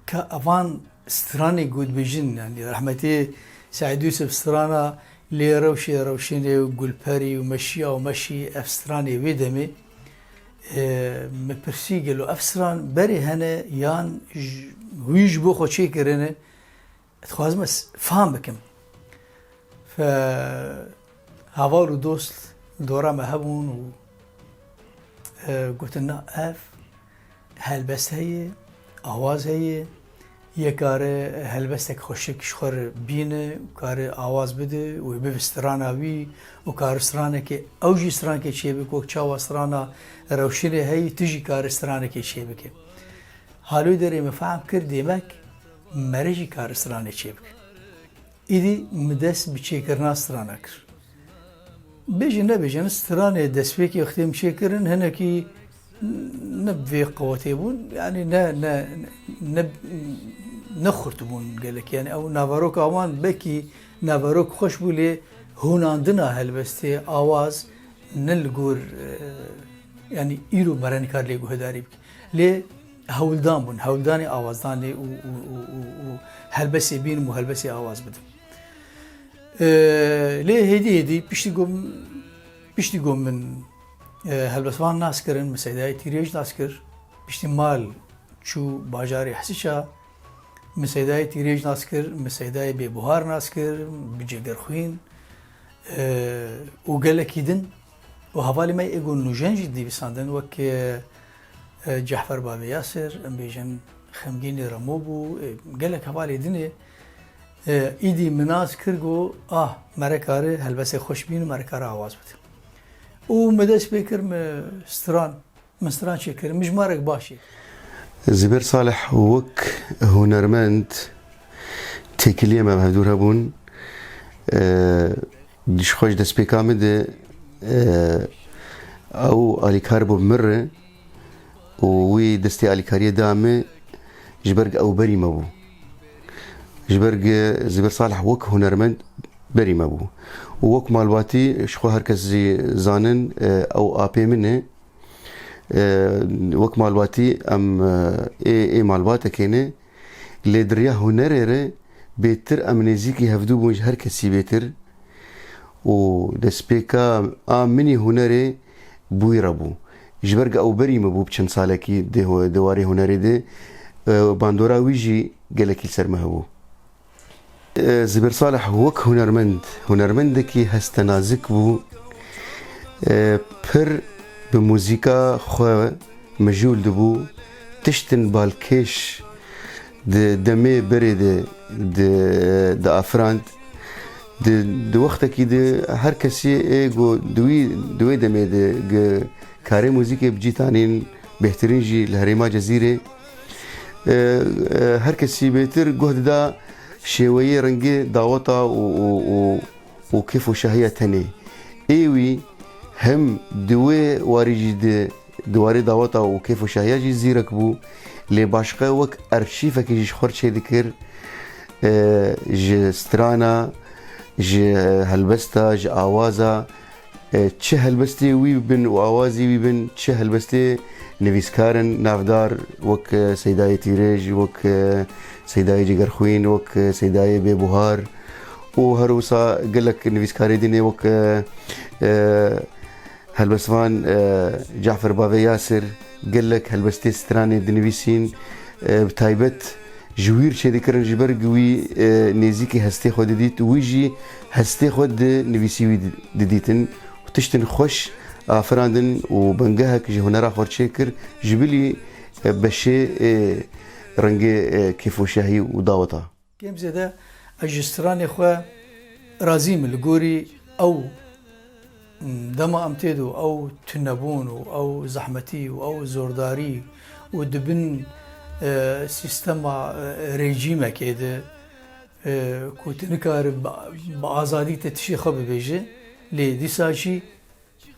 ka evan stranê ku dibêjin, yanî rehmetê Seîd Yûsif strana Lê rewşê rewşenê û gulperî û meşiya û meşî ev stranê wê demê, e, me pirsî gelo ev stran berê hene yan ji, wî ji bo xwe çêkirine? Dixwazim ez fam bikim. Fe heval û dost dora me hebûn û, e, gotin, na ev helbest heye, awaz heye, yê kare helbestek xweşik ji xwe re bîne û kare awaz bide û wê bibe strana wî û kare stranekê, ew jî stranekê çêbike, wek çawa strana rewşinê heyî, tu jî kare stranekê çêbike. Halê derê min fehm kir, demek mere jî kare stranê çêbike. Îdî min dest bi çêkirina strana kir. Bêjin nebêjin, stranê destpêkê wextê min çêkirin, hinekî ne bi vê qewetê bûn, yanî ne, ne, ne, ne xurt bûn gelek. Yanî ew naveroka wan belkî naverok xweş bû, lê hûnandina helbestê, awaz, ne li gor, e, yanî îro mere nikar lê guhdarî bike. Lê hewldan bûn, hewldanê awazdanê û, û, û, û, û helbestê bînim û helbestê awaz bidim. E, lê hêdî hêdî piştî ku, piştî ku min, e, helbestvan nas kirin, min Seydayê Tîrêj nas kir, piştî mal çû bajarê Hesiça, min Seydayê Tîrêj nas kir, min Seydayê Bêbuhar nas kir, bi Cegerxwîn, e, û gelekî din. Û hevalê me ê ku nûjen jî dîvisandin, wek, e, e, Cehfer Bavê Yasir, em bêjin Xemgînê Remo bû, e, gelek hevalê din ê, e, îdî min nas kir ku, ah, mere kare helbestê xweş bîn û mere kare awaz bide. û min dest pê kir, min stran, min stran çêkirin, min ji marek baş çêkir. Zibêr Salih wek hunermend têkiliyê me bi hevdûr hebûn. Ji xwe ji destpêka min de, ew alîkar bû bi min re û wî destê alîkariyê da min, ji ber ku ew berî me bû. Ji ber ku Zibêr Salih wek hunermend berî me bû. Û wek malbatî, ji xwe her kes jî zanin, ew apê min e. Wek malbatî em ê, ê malbatekê ne. Lê di riya hunerê re bêtir em nêzîkî hevdû bûn ji her kesî bêtir. Û destpêka a min î hunerê bi wî re bû. Ji ber ku ew berî min bû bi çend salekî di ho-, di warê hunerê de, e, bandora wî jî gelekî li ser me hebû. E, Zibêr Salih wek hunermend, hunermendekî hestenazik bû. E, pir bi muzîka xwe mijûl dibû. Tiştin balkêş di demê berê de di, diafirand. Di, di wextekî de her kesî ê ku di wî, di wê demê de gi karê muzîkê bi cî tanîn, bêhtirîn jî li herêma Cezîrê. E, e, her kesî bêtir guh dida şêweyê rengê daweta û, û, û, û kêf û şahiya tenê. Ê wî hem di wê warî jî di, di warê daweta û kêf û şahiya jî zîrek bû. Lê başqe wek erşîfekî jî ji xwe re çêdikir, e, ji strana, ji helbesta, ji awaza, e, çi helbestê wî bin û awazê wî bin, çi helbestê nivîskarin navdar wek, e, Seydayê Tîrêj, wek, e, Seydayê Cigerxwîn, wek, e, Seydayê Bêbuhar û her wisa gelek nivîskarê din ê wek, e, e, helbestvan, e, Cafer Bavê Yasir, gelek helbestê stranê dinivîsîn, e, bi taybet ji wî re çêdikirin, ji ber ku wî, e, nêzîkî hestê xwe didît, wî jî hestê xwe di nivîsî wî di-, didîtin. Û tiştin xweş afirandin û bingehek ji hunera xwe re çêkir, ji bilî, e, beşê, e, rengê, e, kêfweşahî û daweta. Kêm zêde ez ji stranê xwe razî me, li gorî ew dema em tê de ew tunebûn û ew zehmetî û ew zordarî û di bin, e, sîstema, e, rejîmekê de, e, ku tu nikare bi, bi azadî te tişê xwe bibêje, lê dîsa jî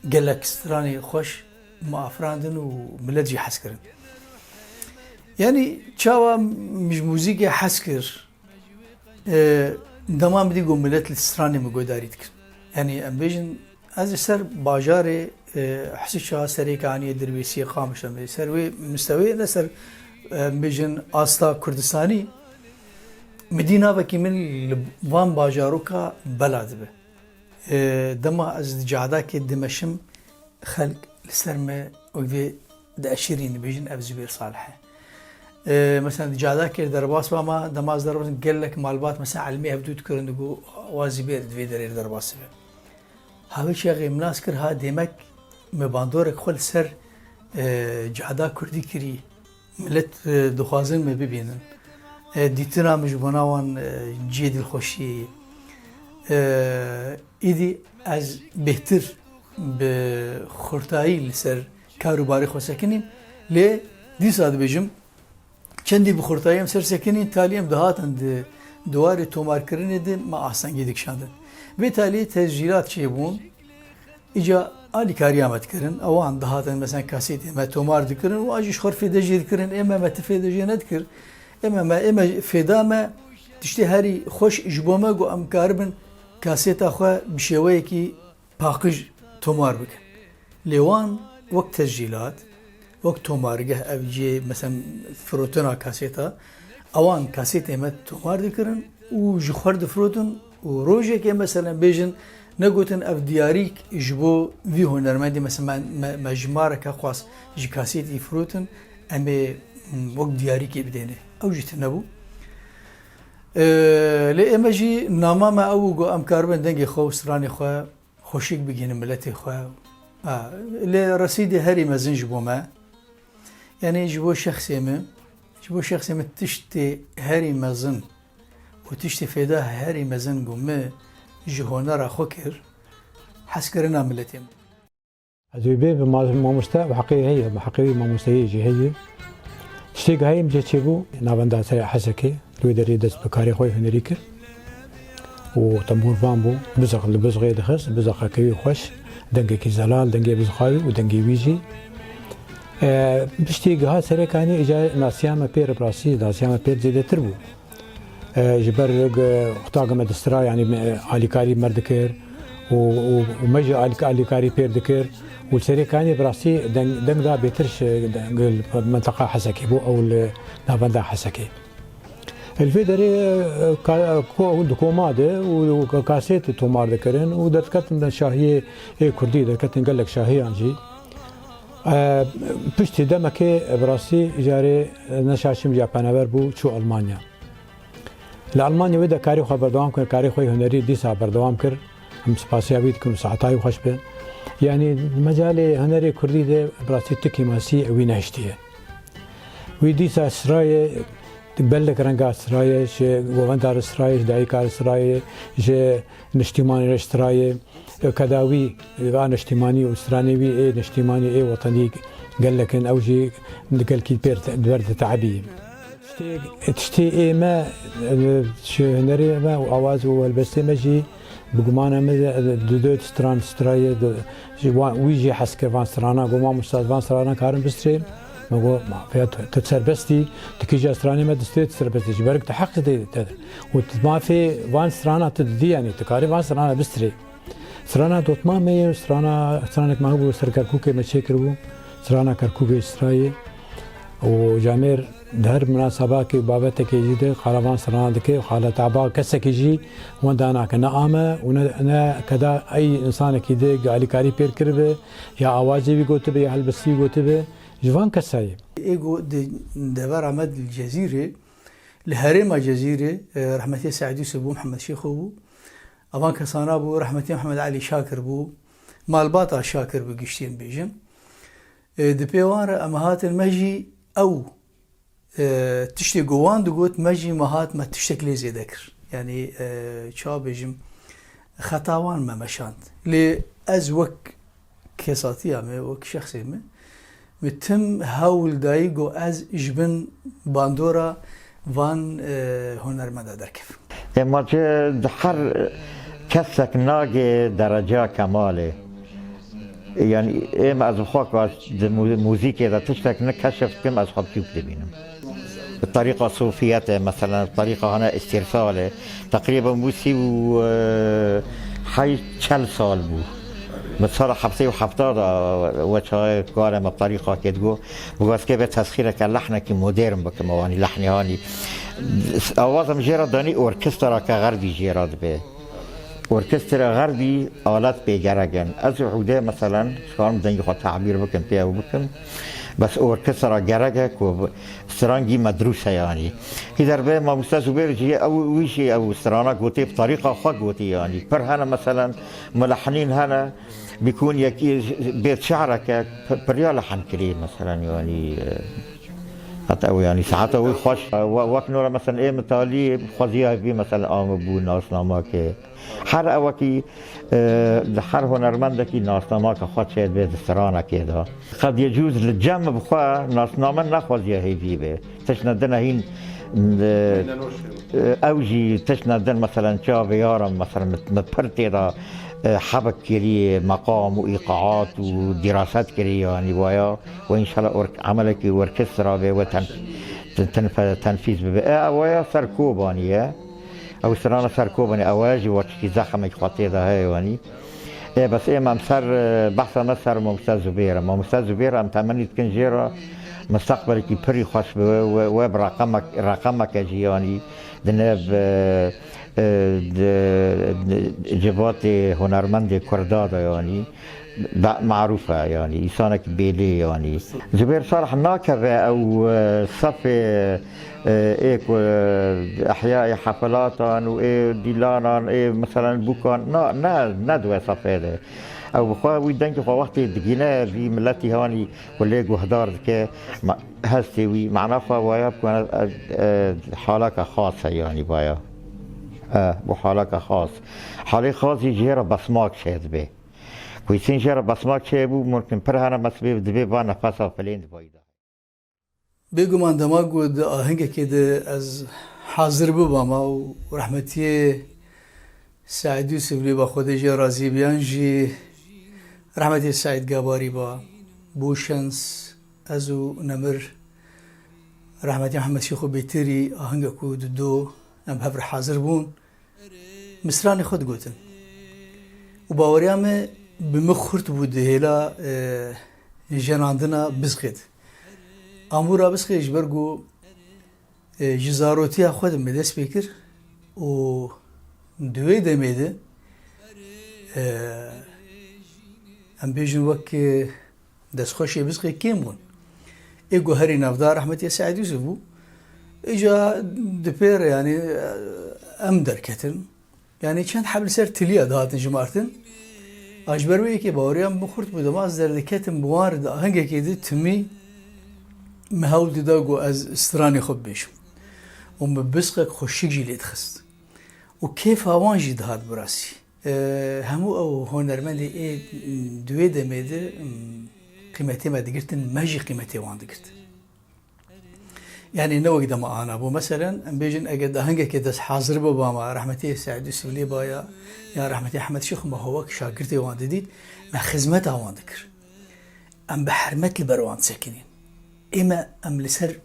gelek stranê xweş me afirandin û milet jî hez kirin. Yanî çawa min ji muzîkê hez kir, e, dema min dî ku milet li stranê min guhdarî dikir. Yanî em bêjin, ez li ser bajarê, e, Hisiça, Serêkaniyê, Dirbêsiyê, Qamişlo, em bêjin, ser wê mistewê, ne ser, e, em bêjin asta Kurdistanî, min dî navekî min li van bajaroka bela dibe. E, dema ez di cadakê dimeşim, xelk li ser me wek vê dieşirîn, dibêjin ev Zubêr Salih e. E, mesela di cadakê derbas bama, dema ez derbas, gelek malbat mesela elmê hevdû dikirin, digo, wa Zubêr di vê derê derbas dibe. Ha wê çaxê min nas kir, ha demek me bandorek xwe li ser, e, cada kurdî kirî. Milet, e, dixwazin me bibînin. E, dîtina min ji bona wan, e, cihê dilxweşiyê ye. E, îdî ez bêhtir bi xurtayî li ser kar û barê xwe sekinîm. Lê dîsa dibêjim, çendî bi xurtayî em ser sekinîn, talî em dihatin di, di warê tomarkirinê de me astengî dikişandin. Vê talî tescîlat çêbûn. Îca alîkariya me dikirin. Ewan dihatin mesela kasêtê me tomar dikirin û a jî ji xwe fêde jê dikirin. Ê me, me ti fêde jê nedikir. Ê me, me, ê me fêda me tiştê herî xweş ji bo me ku em karibin kasêta xwe bi şêweyekî paqij tomar bikin. Lê wan wek tescîlat, wek tomargeh, ev cihê, mesela firotina kasêta, ewan kasêtê me tomar dikirin û ji xwe re difirotin û rojekê, mesela bêjin, negotin ev diyarîk ji bo vî hunermendî, mesela me, me, me ji mareke xwest ji kasêtî firotin, em ê, mm, wek diyarîkê bidêne. Ew jî tune bû. Ee, lê ê me jî nama me ew bû ku em karibin dengê xwe û stranê xwe xweşik bigihînin miletê xwe. Ha, lê resîdê herî mezin ji bo me, yanî ji bo şexsê min, ji bo şexsê min tiştê herî mezin û tiştê fêda herî mezin ku min ji honera xwe kir, hezkirina miletê min. Ez wê bê bi ma-, mamoste û heqê heye, bi heqê wî mamosteyê jî heye. Tiştê gihayê min cê çêbû, navenda Hesekê, li wê derê dest bi karê xwe hunerî kir û tembûrvan bû, bizix li bizixê dixist, bizixeke wî xweş, dengekî zelal, dengê bizixayê û dengê wî jî. E, piştî giha Serêkanî, îcar nasiya me pê re bi rastî, nasiya me pê re zêdetir bû. E, ji ber ge-, qutak me distira, yanî me alîkarî me dikir û, û, û me jî alîk-, alîkarî pêr dikir û li Serêkanî bi rastî deng, deng da bêtir ji, deng, li menteqa Hesekê bû, ew li navenda Hesekê. Li vê derê, e, ka-, ko-, di koma de û, û ka-, kasêt tomar dikirin û derketin şahiyê ê kurdî, derketin gelek şahiyan jî. E, piştî demekê, e, bi rastî îcarê, e, neşa çim ya penaber bû, çû Almanya. Li Almanya wê de karê xwe berdewam kir, karê xwe hunerî dîsa berdewam kir. Em spasiya wî dikin û saeta wî xweş be. Yanî mecalê hunerê kurdî de bi rastî tu kêmasî wî nehiştiye. Wî dîsa sirayê, gelek renga sirayê, ji govenda re sirayê, ji dayika re sirayê, ji niştîmanê re sirayê. Kedawî va niştîmanî û stranê wî ê niştîmanî ê wetenî gelek in, ew jî gelkî pêr te-, di ber de teebî. Tiştê, tiştê ê me, e, ji hunerê me û awaz û helbestê me jî bi gumana me de, e, di dot stran straye de, ji wan, wî jî hez kir van strana, got, "Mamosta, van strana karin bistrên?" Me got, "Ma, ya tu, tu serbest î, tu kîja stranê me distrê, tu serbest î. Ji ber ku tu heq dê te. Û tu mafê van strana tu didî, yanî tu karî van strana bistrê." Strana dotma me ye, strana, stranek me hebû ser Kerkûkê me çêkiribû, strana Kerkûkê strayê. Û camêr di her minasebakê û babetekê jî de xala van strana dike û xala taba kesekî jî wenda nake. Ne ame û ne, ne keda ey însanekî de alîkarî pêr kiribe ya awazê wî gotibe ya helbestî wî gotibe ji van kesa ye. Ê ku di devera me di Cezîrê, li herêma Cezîrê, e, rehmetê Seîd Yûsif bû, Mihemed Şêxo bû. Evan kesana bû, rehmetî Mihemed Elî Şakir bû, malbata Şakir bi giştî em bêjin. E, di pê wan re em hatin me jî ew, e, tiştê ku wan digot, me jî me hat me tiştek lê zêde kir. Yanî, e, çawa bêjim, xeta wan me meşand. Lê ez wek kesatiya me, wek şexsê me, min tim hewl dayî ku ez ji bin bandora van, e, hunermenda derkevim. Ema di her kesek nagê dereca kemalê. Yanî êm ez bi xwe ku ez di mu-, muzîkê de tiştek nikeşif dikim, ez xwe biçûk dibînim. Bi terîqa sofiyetê, meselen, bi terîqa hene îstîrsalê, teqrîben wî sî û, e, heyt çel sal bû. Min sala heftê û hefta de we çaxê karê me bi terîqakê digot, bi weskê vê tesxîreke lehnekî modern bikim, ewanî lehnê hanî. Awaza min jê re danî orkestrake xerbî jê re dibe. Orkestra xerbî alet pê gerek in. Ez û Hûdê, meselen, dikarim dengê xwe tabîr bikim, pê ew bikim. Bes orkestra gerek e ku strangî medrûs e, yanî. Hî derbe mamoste Zubêr jî ew, wî jî ew strana gotê, bi terîqa xwe gotî, yanî. Pir hene, meselen, mulehnîn hene, bîkûn yekî bêt şe'reke p-, piriya lehn kirî, meselen, yanî, e, heta ew, yanî, saeta wî xweş. We-, wek nora, meselen, ê min talî xweziya bî, meselen, amibû nasnamake. Her ewekî, e, di her hunermendekî nasnamaka xwe çêdibe di stranekê de. Qediyecûz li cem bi xwe nasname nexweziye hêvî be. Tiştine din e hîn, e, e, ew jî tiştine din, meselen, çavê yaran, meselen, min, min pir tê de, e, hebik kirî, meqam û îqaat û dîraset kirî, yanî waya, we înşallah ork-, emelekî orkestra be we ten-, ten-, tenfe-, tenfîz bibe. E, waya ser Kobanî ye. Ew strana ser Kobanê, ew jî weçikî zexmek xwe tê de heye, yanî. Ê, bes ê me em ser, e, behsa me ser Mamoste Zubêr e. Mamoste Zubêr em temenî dikin jê re misteqbelekî pirî xweş bi we, we, we bi reqemek, reqemeke jî, yanî, di nev, e, e, di, di civatê hunermendê Kurda de, yanî. Be-, marûf e, yanî, însanek bêlê, yanî. Zubêr Salih nakeve ew, e, sefê, e, ê ku, e, ehyayê hefilatan û ê dîlanan, ê, meselen, bûkan, na, ne, ne di wê sefê de. Ew bi xwe wî dengê xwe wextê digîne vî miletî hanî ku lê guhdar dike, ma-, hestê wî, mana xwe waya bikane, e, e, haleke xas e, yanî, waya. E, bu haleke xas. Halê xas jî jê re besmak çêdibe. Husên jê re basmak çêbû, mumkin pir hene mesbê dibê ba nefesa filên di bayî de. Bêguman dema ku di ahengekê de ez hazir bibama û rehmetiyê Seîd Yûsif lê ba Xwedê jê razî biyan jî rehmetê Seîd Gabarî ba, bû şens ez û nemir rehmetî Mihemed Şêxo Bêtirî ahenga ku dido em hev re hazir bûn. Misranê xwe digotin. Û baweriya me bi min xurt bû di hêla, e, jenandina Bizqê de. Amûra Bizqê ji ber ku, e, ji zarotiya xwe de me dest pê kir û di wê demê de, e, em bêjin wek, e, destxweşê Bizqê kêm bûn. Ê ku herî navdar rehmetî Seîd Yûsif bû. Îca di pê re, yanî, em derketin. Yanî çend heb li ser tiliya dihatin jimartin. A ji ber wê yekê baweriya min xurt bû, dema ez derdiketim bi wan re di ahengekê de timî min hewl dida ku ez stranê xwe bibêjim. Û min Bizqek xweşik jî lê dixist. Û kêfa wan jî dihat bi rastî. E, hemû ew hunermendê ê di wê demê de, em, qîmetê me digirtin, me jî qîmetê wan digirt. Yanî ne wek dema ana bû. Meselen, em bêjin, eger dahingekê dest hazir bû ba me, rehmetî Seîd Yûsif lê ba ya, ya rehmetî Ehmed Şêx me xwe wek şagirtê wan didît, me xizmeta wan dikir. Em bi hermet li ber wan disekinîn. Ê me, em li ser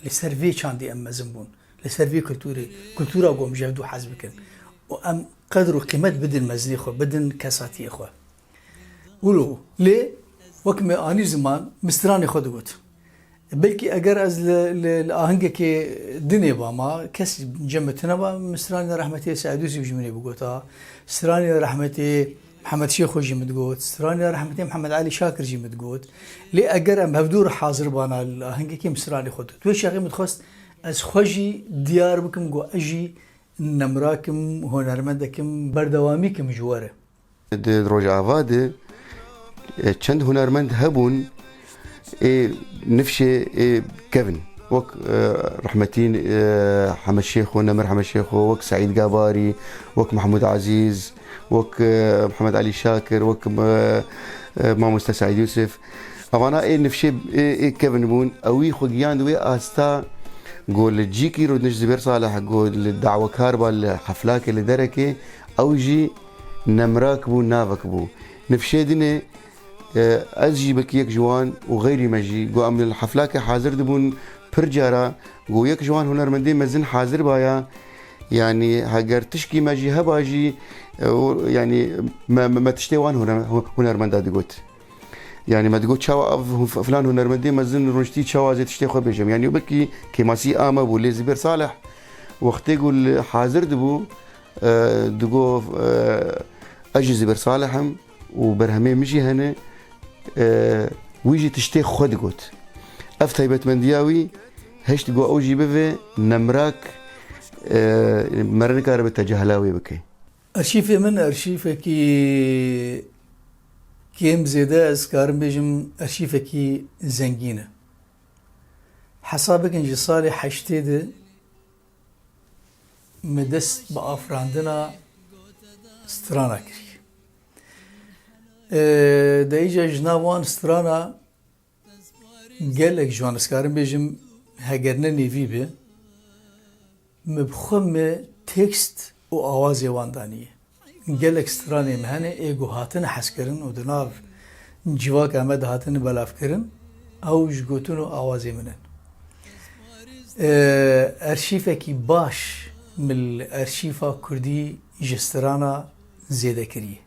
Li ser vê çandî em mezin bûn. Li ser vê kulturê, kultura ku em ji hev du hez bikin. Û em qedr û qîmet bidin mezinê xwe, bidin kesatiyê xwe. Wilo, lê wek me anî ziman, min stranê xwe digot. Belkî eger ez li, li, li ahengekê dinê bama, kes cem min tune ba, min stranê rehmetê Seîd Yûsif jî min ê bigota. Stranê rehmetê Mihemed Şêxo jî min digot, stranê rehmetê Mihemed Elî Şakir jî min digot. Lê eger em hevdû re hazir bana li ahengekê, min stranê xwe digot. Wê şexê min dixwest ez xwe jî diyar bikim ku ez jî nemrak im, hunermendek im, berdewamî kim ji we re. Di Rojava de, e, çend hunermend hebûn, ê nifşê ê kevin. Wek, e, rehmetî, e, Hemed Şêxo, Nemir Hemed Şêxo, wek Seîd Gabarî, wek Mehmûd Ezîz, wek, e, Mihemed Elî Şakir, wek, e, e, Mamoste Seîd Yûsif. Evana ê nifşê ê, ê kevin bûn. Ewî xwe giyand wê asta ku li cîkî rûdiniş Zibêr Salih ku li dawekar ba li heflakê li derekê, ew jî nemrak bû, navek bû. Nifşê dinê E, ez jî wekî yek ji wan û xeyrî me jî, ku em li heflakê hazir dibûn, pir cara, ku yek ji wan hunermendê mezin hazir baya, yanî heger tişkî me jî heba jî, e, û, yanî me, me, me tiştê wan huner-, hu-, hunermenda digot. Yanî me digot, çawa ev hu-, filan hunermendê mezin rûniştî, çawa ez ê tiştê xwe bêjim. Yanî wekî kêmasî a me bû, lê Zibêr Salih wextê ku li hazir dibû, e, digot, e, ez jî Zibêr Salih im, û berhemê min jî hene, e, wî jî tiştê xwe digot. Ev taybetmendiya wî hişt ku ew jî bibe nemrak, e, mere nikaribe tecahela wê bike. Arşîfê min arşîfekî kêm zêde, ez karim bêjim arşîfekî zengîn e. Hesab bikin ji salê heştê de me dest bi afirandina strana kiriye. Ee, de îca ji nav wan strana gelek ji wan, ez karim bêjim, heger ne nêvî be, me bi xwe me tekst û awazê wan daniye. Gelek stranê me hene ê ku hatine hezkirin û di nav civaka me de hatine belavkirin, ew ji gotin û awazê min in. Ee, arşîfekî baş min li arşîfa kurdî ji strana zêde kiriye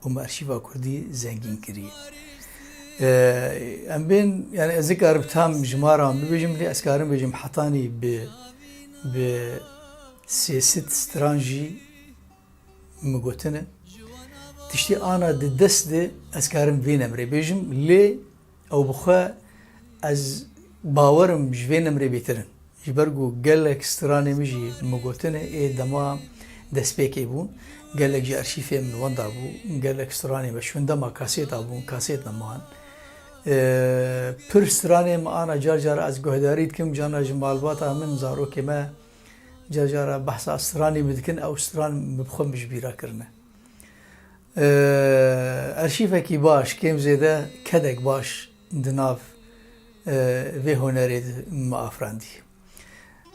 û min arşîfa kurdî zengîn kiriye. Ee, em bên, yani ez nikarim tam jimara bibêjim, lê ez karim bêjim hetanî bi, bi sê sed stran jî min gotine. Tiştê ana di dest de ez karim vê nemrê bêjim, lê ew bi xwe ez bawer im ji vê nemrê bêtir in. Ji ber ku gelek stranê min jî min gotine ê dema destpêkê bûn. Gelek ji arşîfê min wenda bû. Gelek stranê me ji wendema kasêta bûn, kasêt neman. Ee, pir stranê min ana car car ez guhdarî dikim, carna ji malbata min, zarokê me, Car cara behsa stranê min dikin, ew stran min bi xwe min ji bîra kirine. E, Arşîvekî baş, kêm zêde kedek baş di nav, e, vê hunerê de me afirandî.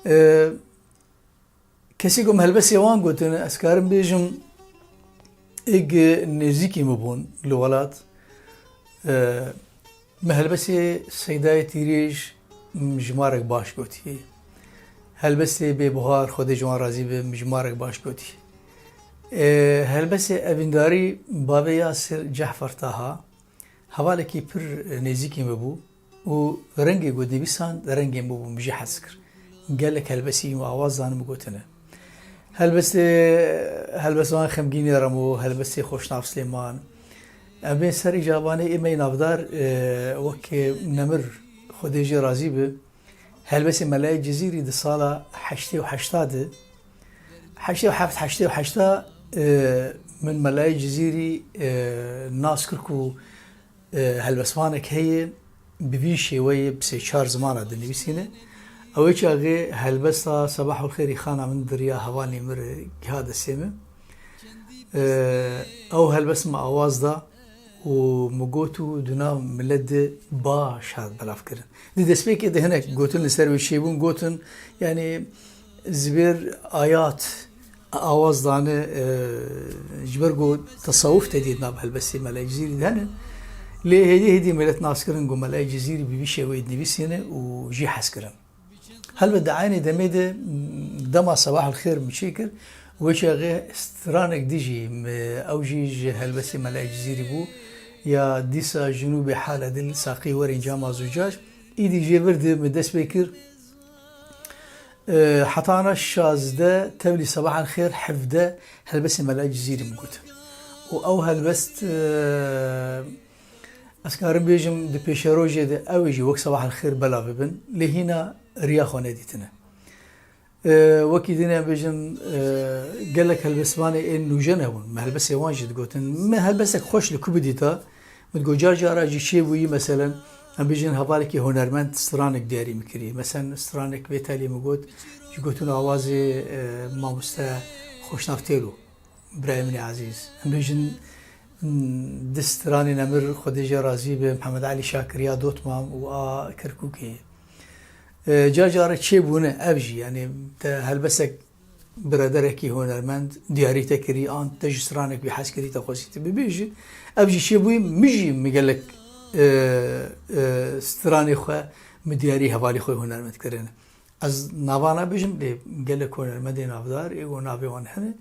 E, Kesî ku min helbestê wan gotin, ez karim bêjim, êg nêzîkî min bûn li welat. E, min helbestê Seydayê Tîrêj, m, jimarek baş gotî. Helbestê Bêbuhar, Xwedê ji wan razî be, min jimarek baş gotî. E, helbestê Evîndarî Bavê Yasir Cehfer Taha, hevalekî pir nêzîkî min bû û rengê ku dinivîsand rengê min bû, min jî hez kir. Gelek helbestî min awaz dan min gotine. Helbestê, helbestvan Xemgînê Remo, helbestê Xweşnav Silêman. Em bên ser îcabanê ê me yê navdar, e, wek Nemir, Xwedê jê razî be, helbestê Melayê Cizîrî di sala heştê û heşta de, heştê û heft, heştê û heşta, e, min Melayê Cizîrî, e, nas kir ku, e, helbestvanek heye, bi vî şêweyê bi sê çar zimana dinivîsîne. Ew ê çaxê helbesta Sebahul Xêrî Xana Min Diriya Hevalê Min re giha destê min. E, ew helbest min awaz da û min got û di nav milet de baş hat belav kirin. Di destpêkê de hinek gotin li ser wê çêbûn, gotin, yanî Zibêr Ayat awaz dane, e, ji ber ku tesawuf tedî di nav helbestê Melayê Cizîrî de hene. Lê hêdî hêdî milet nas kirin ku Melayê Cizîrî bi vî şêweyê dinivîsîne û jî hez kirin. Helbet di eynê demê de, m, dema Sebahul Xêr min çêkir, wê çaxê stranek dijî, m, ew jî ji helbestê Melayê Cizîrî bû, ya dîsa Jinûbê Hale Dil Saqî Werên Cama Zucac, îdî jê vir de min dest pê kir. E, hetana şazdeh tevlî Sebahul Xêr hevdeh helbestê Melayê Cizîrî min got. Û ew helbest, e, Ez karim bêjim, di pêşerojê de ew ê jî wek Sebahul Xêr belav bibin, lê hîna riya xwe nedîtine. E, wekî din em bêjin, e, gelek helbestvanê ên nûjen hebûn. Me helbestê wan jî digotin. Me helbestek xweş li ku bidîta, min digot, car cara jî çêbûyî, meselen, em bêjin hevalekî hunermend stranek diyarî min kirî. Meselen, stranek vê telê min got, ji gotin awazê, e, mamoste Xweşnav Têlo. Birayê min ê ezîz. Em bêjin, hmm, di stranê Nemir, Xwedê jê razî be, Mihemed Elî Şakir ya Dotmam û a Kerkûkê. E, car care çêbûne ev jî, yanî te helbestek biraderekî hunermend diyarî te kirî, an te ji stranek wî hez kirî, te xwestî tu bibêjî. Ev jî çêbûyî, min jî min gelek, e, e, stranê xwe, min diyarî hevalê xwe hunermend kirine. Ez nava nabêjim, lê gelek hunermendê navdar ê û navê wan hene.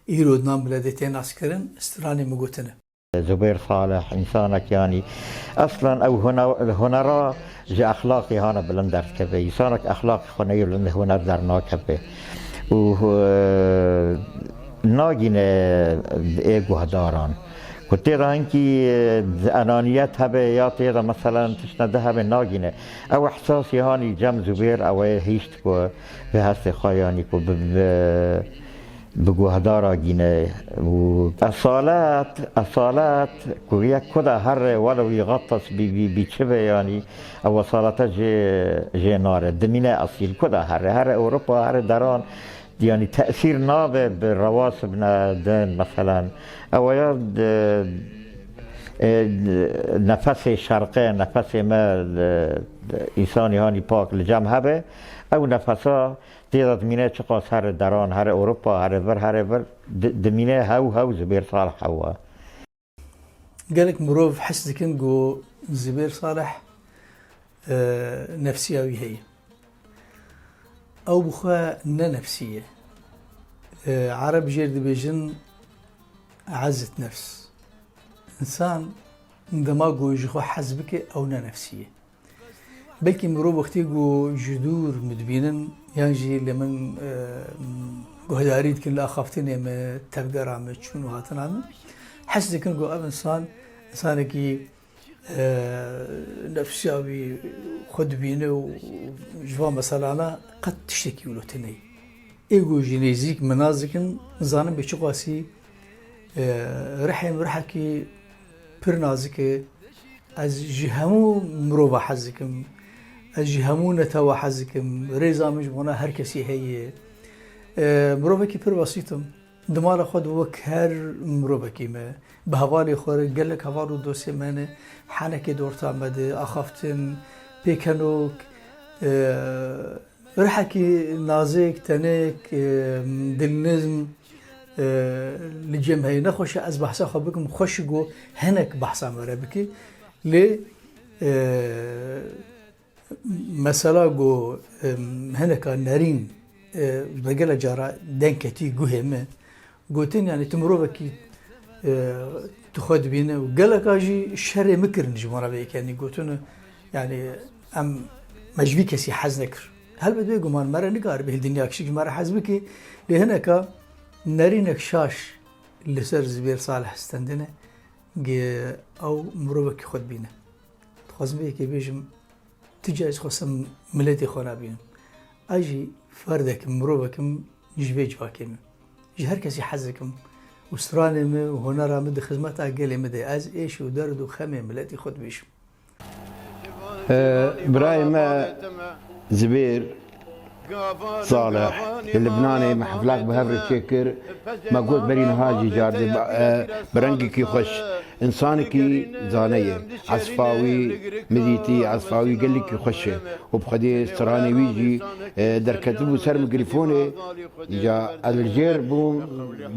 Îro di nav miletê tê naskirin, stranê min gotine. Zubêr Salih, însanek yanî, eslen ew hune-, hunera ji exlaqê hane bilind derdikeve. Însanek exlaqê xwe neyê bilind huner dernakeve. Û, e, nagîne ê guhdaran. Ku tê de hinkî, e, enaniyet hebe ya tê de, meselen, tiştine di hebe nagîne. Ew ihsasî hanî cem Zubêr, ew ê hîşt ku bi hestê xwe, yanî ku bi, bi, bi guhdara gîne. Û esalet, esalet ku yek ku da here, welew yixetas bî, bî, bî çi be, yanî ew esalete jê, jê nare. Dimîne esîl ku da here. Here Ewropa, here deran, yanî tesîr nabe bi rewasib ne din, meselen. Ew ya di, e, nefesê şerqê, nefesê me, e, însanî hanî pak li cem hebe, ew nefesa tê de dimîne çiqas here deran, here Ewropa, here vir, here vir, di-, dimîne hew hew Zubêr Salih hewa. Gelek mirov his dikin ku Zubêr Salih, e, nefsiya wî heye. Ew bi xwe ne nefsî ye. E, Ereb jêr dibêjin ezet nefs. Însan dema ku ji xwe hez bike, ew ne nefsî ye. Belkî mirov wextê ku ji dûr min dibînin, yan jî li min, e, guhdarî dikin li axaftinê min, tevgera min, çûn û hatina min, hes dikin ku ev însan, însanekî, e, nefsiya wî xwe dibîne û ji van meselana qet tiştekî wilo tune ye. Ê ku ji nêzîk min nas dikin, nizanim bê çiqasî, e, rihê min rihekî pir nazik e. Ez ji hemû mirova hez dikim. Ez ji hemû netewa hez dikim. Rêza min ji bona her kesî heye. E, mirovekî pir besît im. Di mala xwe de wek her mirovekî me, bi hevalê xwe re gelek heval û dostê me hene, henekê di orta me de, axaftin, pêkenok, e, rihekî nazik, tenik, e, dilnizm, e, li cem heye. Nexweş e ez behsa xwe bikim, xweş e ku hinek behsa me re bike. Lê, e, mesela ku, em, hineka nerîn, e, bi gelek cara deng ketî guhê min, gotin, yanî tu mirovekî, e, tu xwe dibîne û geleka jî şerê min kirin ji wan re vê yekê, yanî gotin, yanî em, me ji vî kesî hez nekir. Helbet bêguman me re nikaribe hil dinya kişik ji me re hez bike, lê hineka nerînek şaş li ser Zibêr Salih stendine, ge ew mirovekî xwe dibîne. Dixwazim vê yekê bêjim, tu carî xwestim miletê xwe nabînim. Ez jî ferdek im, mirovek im, ji vê civakê me. Ji her kesî hez dikim û stranê min û hunera min di xizmeta gelê min de. Ez êş û derd û xemê miletî xwe dibêjim. Ee, birayê me Zibêr Salih li Libnanê me heflak bi hev re çêkir. Me got berî niha jî car dê, e, bi rengekî xweş. Însanekî zane ye. Esfa wî, min dîtî, esfa wî gelekî xweş e. Û bi xwedê stranê wî jî, e, derketibû ser mikrîfonê. Îca ez li jêr bûm,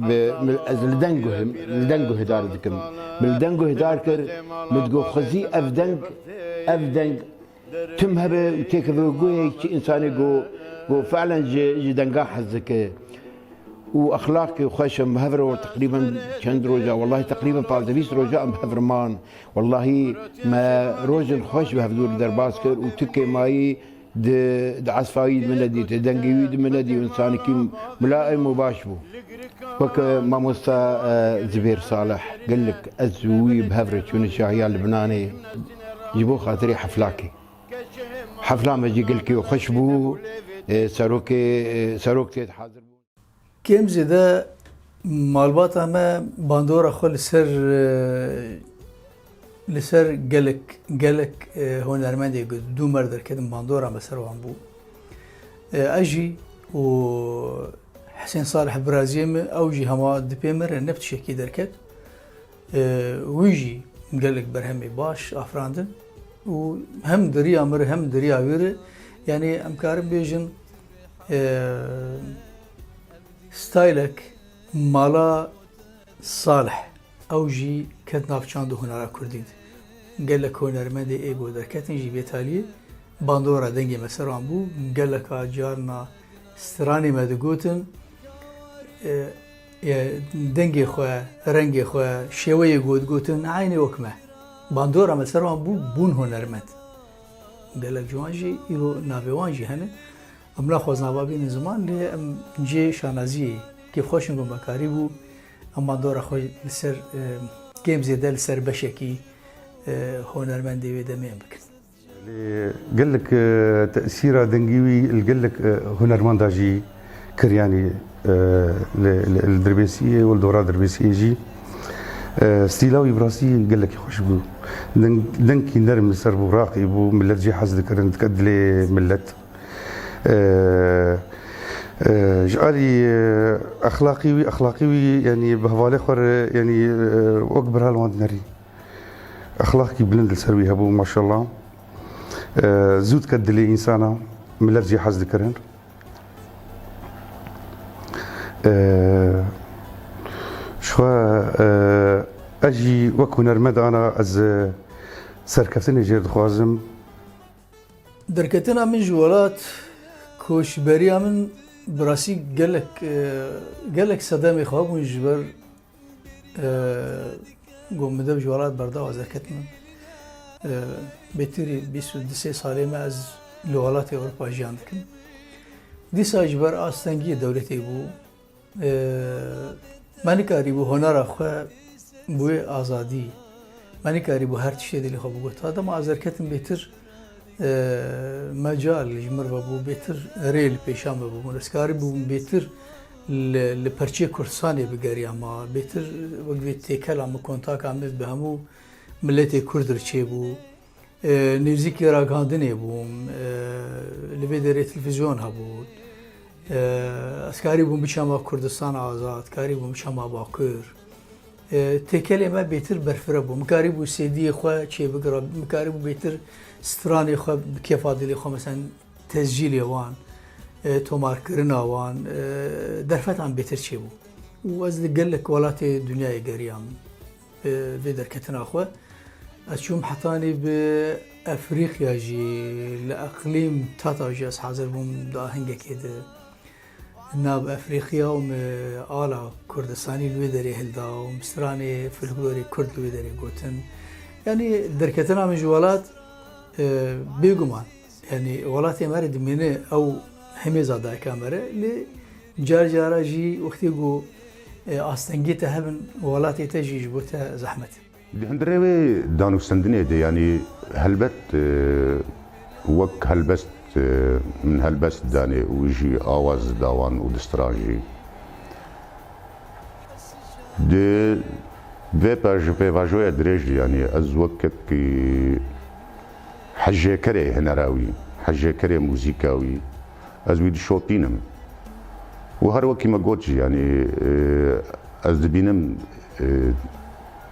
bi, min, ez li deng guh-, li deng guhdar dikim. Min li deng guhdar kir, min digot, xwezî ev deng, ev deng tim hebe û têkeve guhê çi însanê ku, ku fi'len ji, ji denga hez dike. Û exlaqê xweş em bi hev re teqrîben çend roja, wellahî teqrîben pazdeh bîst roja em bi hev re man. Wellahî me rojên xweş bi hevdû re derbas kir û tu kêmayî di, di esfa wî di min nedî, di dengê wî di min nedî û însanekî milaim û baş bû. Weke mamosta, e, Zibêr Salih, gelek ez û wî bi hev re çûne şahiya Libnanê ji bo xatirê heflakê. Hefla me jî gelkî xweş bû. E, serokê, e, serok tê de hazir bû. Kêm zêde malbata me bandora xwe li ser, e, li ser gelek, gelek, e, hunermendê got, dû mer derketin bandora me ser wan bû. E, ez jî û Hisên Salih biraziyê min, ew jî hema di pê min re ne bi tişekî derket. E, wî jî gelek berhemê baş afirandin û hem di riya min re hem di riya wî re, yanî em karin bêjin, e, staylek mala Salih, ew jî ket nav çand û hunera kurdî de. Gelek hunermendê ê ku derketin jî vê taliyê bandora dengê me ser wan bû, geleka carna stranê me digotin, e, e, dengê xwe, rengê xwe, şêweyê ku digotin, eynî wek me. Bandora me ser wan bû, bûn hunermend. Gelek ji wan jî îro navê wan jî hene. Em naxwazin ava bînin ziman, lê em cihê şanaziyê kêfxweş in ku me karîbû em bandora xwe li ser, e, kêm zêde li ser beşekî, e, hunermendê wê demê em bikin. Lê gelek, e, tesîra dengî wî li gelek, e, hunermenda jî kir, yanî, e, li, li, li Dirbêsiyê û li dora Dirbêsiyê jî, e, stîla wî bi rastî gelekî xweş bû. Deng, dengkî nerm li ser bû, raqî bû, millet jê hez dikirin, dike dilê millet. E, e, ji alî, e, exlaqî wî, exlaqî wî, yanî bi hevalê xwe re, yanî, e, wek bira li wan dinerî. Exlaqî bilind li ser wî hebû, maşallah. E, zû dike dilê însana, millet jê hez dikirin. E, ji xwe, e, ez jî wek hunermend ana ez, e, serkeftinê jê dixwazim. Derketina min ji welat, koçberiya min bi rastî gelek, e, gelek sedemê xwe bûn ji ber, e, ku min dev ji welat berda, ez derketim. E, bêtirî bîst û du sê salê me ez li welatê Ewropa jiyan dikim. Dîsa ji ber astengiyê dewletê bû. Ee, me nikarîbû honera xwe bi wê azadî, me nikarîbû her tiştê dilê xwe bigot. Dema ez derketim bêtir, ee, mecal ji min ve bû, bêtir rê li pêşa me bûbûn. Ez karîbûm bêtir li, li perçê Kurdistanê bigeriyama, bêtir wek vê têkela min, kontaka min bi hemû miletê Kurd re çêbû. E, nêzîkî ragihandinê bûm, e, li vê derê televîzyon hebû. E, ez karî bûm biçema Kurdistan Azad, karî bûm biçema Bakur. E, têkelê me bêtir berfire bû. Min karî bû C D'yê xwe çêbigira, min karî bû bêtir stranê xwe bi kêfa dilê xwe, mesela tescîlê wan, e, tomarkirina wan, e, derfetan bêtir çêbû. Û ez li gelek welatê dinyayê geriyam bi vê derketina xwe. Ez çûm hetanî bi Efrîqya jî, li eqlîm Tata jî ez hazir bûm di ahengekê de. Nav Efrîqya û me ala Kurdistanî li wê derê hilda û me stranê folklorê Kurd li wê derê gotin. Yanî derketina min ji welat, e, bêguman, yanî welatê me re dimîne ew hêmêza dayika me re, lê car cara jî wextê ku, e, astengê te hebin, welatê te jî ji bo te zehmet e. Di hundirê wê danûstendinê de, yanî helbet, e, wek helbest, e, min helbest danê û jî awaz da wan û di stran jî. Di vê pej-, pêvajoya dirêj de, yanî ez wekekî hejêkerê hunera wî, hejêkerê muzîka wî, ez wî dişopînim. Û her wekî me got jî, yanî, e, ez dibînim, e,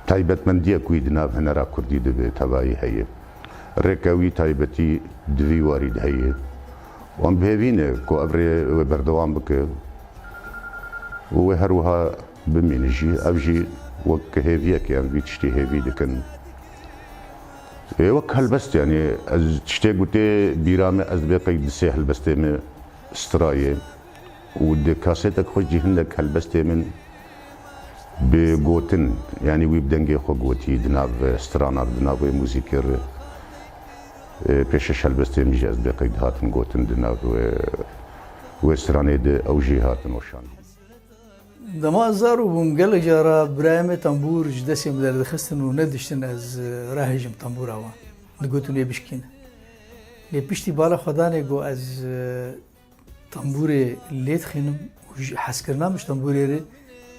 taybetmendiyek wî di nav hunera kurdî de bi tevayî heye. Rêke wî taybetî di vî warî de heye. Wan bi hêvî ne ku ev rê wê berdewam bike û wê her wiha bimîne jî. Ev jî wek hêviyek, em vî tiştî hêvî dikin. Ê, wek helbest, yanî ez tiştê gotê bîra me, ez dibê qey di sê helbestê me strayê û di kasetek xwe jî hinek helbestê min bi gotin, yanî wî bi dengê xwe gotî di nav strana, di nav wê muzîkê re. Ê, pêşeş helbestê min jî ez dibê qey dihatin gotin di nav wê, wê stranê de ew jî hatin weşandin. Dema ez zaro bûm, gelek cara birayê me tembûr ji destê min derdixistin û nediştin ez, e, rahêjim tembûra wan. Digotin wê bişkîne. Lê piştî bala xwe danê got ez, e, tembûrê lê dixînim û ji hezkirina min ji tembûrê re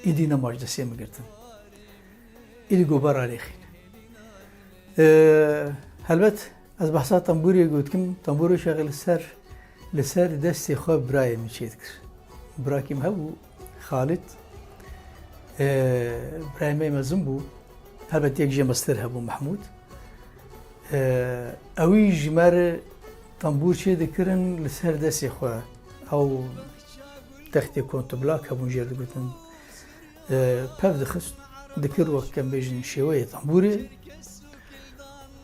êdî nema ji destê min girtin. Êdî got bera lê xîne. E, helbet ez behsa tembûrê got dikim, tembûrê şexê li ser, li ser destê xwe birayê min çêdikir. Birakî min hebû, Xalid, e, birayê me mezin bû, helbet yek jê mestir hebû, Mehmûd. E, ewî ji me re tembûr çêdikirin li ser destê xwe. Ew textê kontiblak hebûn jê digotin. E, pev dixist, dikir wek em bêjin şêweyê tembûrê.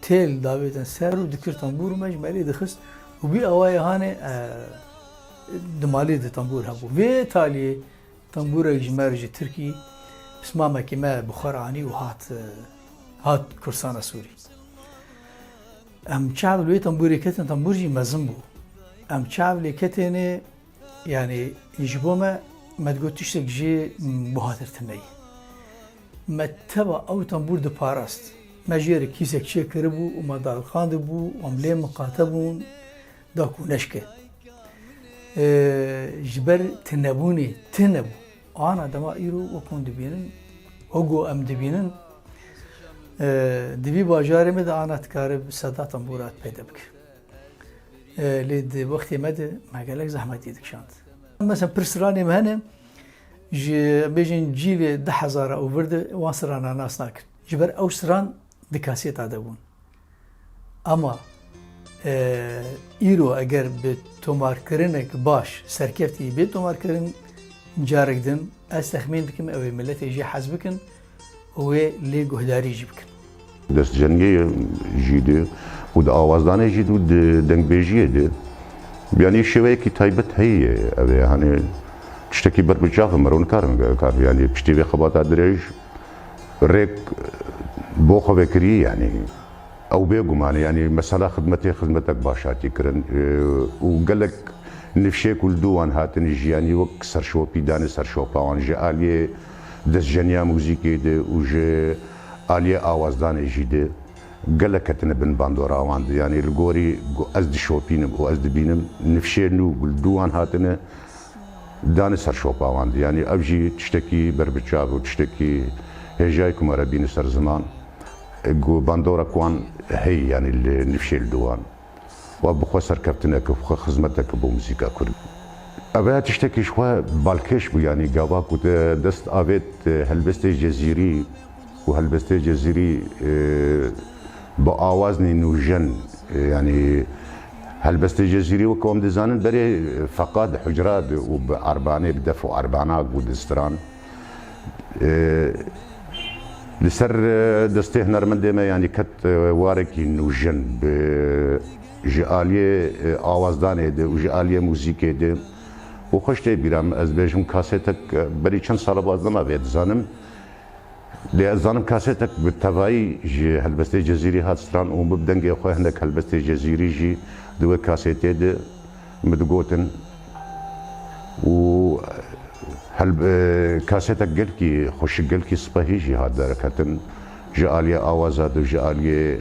Têl davêtin ser û dikir tembûr û me ji me lê dixist û bî awayê hanê, e, di malê de tembûr hebû. Vê taliyê tembûrek ji me re ji Tirkî pismamekî me bi xwe re anî û hat, e, hat Kurdistana Sûrî. Em çav li wê tembûrê ketin, tembûr jî mezin bû. Em çav lê ketênê, yanî ji bo me, me digot tiştek jê, m, buhatir tune ye. Me teva ew tembûr diparast. Me jê re kîsek çêkiribû û me dialiqandibû, em lê miqate bûn, da ku neşke. E, ji ber tinebûnê, tine bû. Ana dema îro wek hûn dibînin, wek ku em dibînin, e, di vî bajarê me de ana dikare bi seda tembûra peyde bike. E, lê di wextê me de me gelek zehmetî dikişand. Mesela pir stranê me hene, ji, bêjin cîlê du hezara û vir de wan strana nas nakin. Ji ber ew stran di kasêta de bûn. Ama, e, îro eger bi tomarkirinek baş serkeftî bê tomarkirin, carek din ez texmîn dikim ew ê miletê jê hez bikin û wê lê guhdarî jî bikin. Destceniyê jî de û di awazdanê jî de û di dengbêjiyê de, yanî şêweyekî taybet heye ev ê, hani tiştekî ber bi çav e, mero nikarin kar, yanî piştî vê xebata dirêj rêk bo xwe vekirî, yanî ew bêguman e, yanî mesela xidmetê xidmetek baş hatî kirin, e, û gelek nifşê ku li dû wan hatine jî, yanî wek serşopî dane serşopa wan ji aliyê destceniya muzîkê de û ji aliyê awazdanê jî de gelek ketine bin bandora wan de. Yanî li gorî ku ez dişopînim û ez dibînim nifşê nû ku li dû wan hatine dane serşopa wan de. Yanî ev jî tiştekî berbiçav û tiştekî hêjayî ku me re bîne ser ziman, ku bandorek wan heye, yanî li nifşê li dû wan. Wa bi xwe serkeftinek, bi xwe xizmetek bo muzîka kurdî. Ev ya tiştekî ji xwe balkêş bû, yanî gava ku te dest avêt, e, helbestê Cezîrî û helbestê Cezîrî, e, bi awazên nûjen, e, yanî helbestê Cezîrî wek em dizanin berê feqa di hucra de û bi erbanê, bi def û erbana ku distiran. E, li ser, e, destê hunermendê me, yanî ket, e, warekî nûjen bi, ji aliyê, e, awazdanê de û ji aliyê muzîkê de û xweş tê bîra min, ez dibêjim kasetek, e, berî çend sala baz nema vê dizanim. Lê ez zanim kasetek bi tevayî ji helbestê Cezîrî hat stran û min bi dengê xwe hinek helbestê Cezîrî jî di wê kasetê de min digotin û hel-, e, kasetek gelkî xweşik, gelkî spehî jî hat derketin. Ji aliyê awaza de, ji aliyê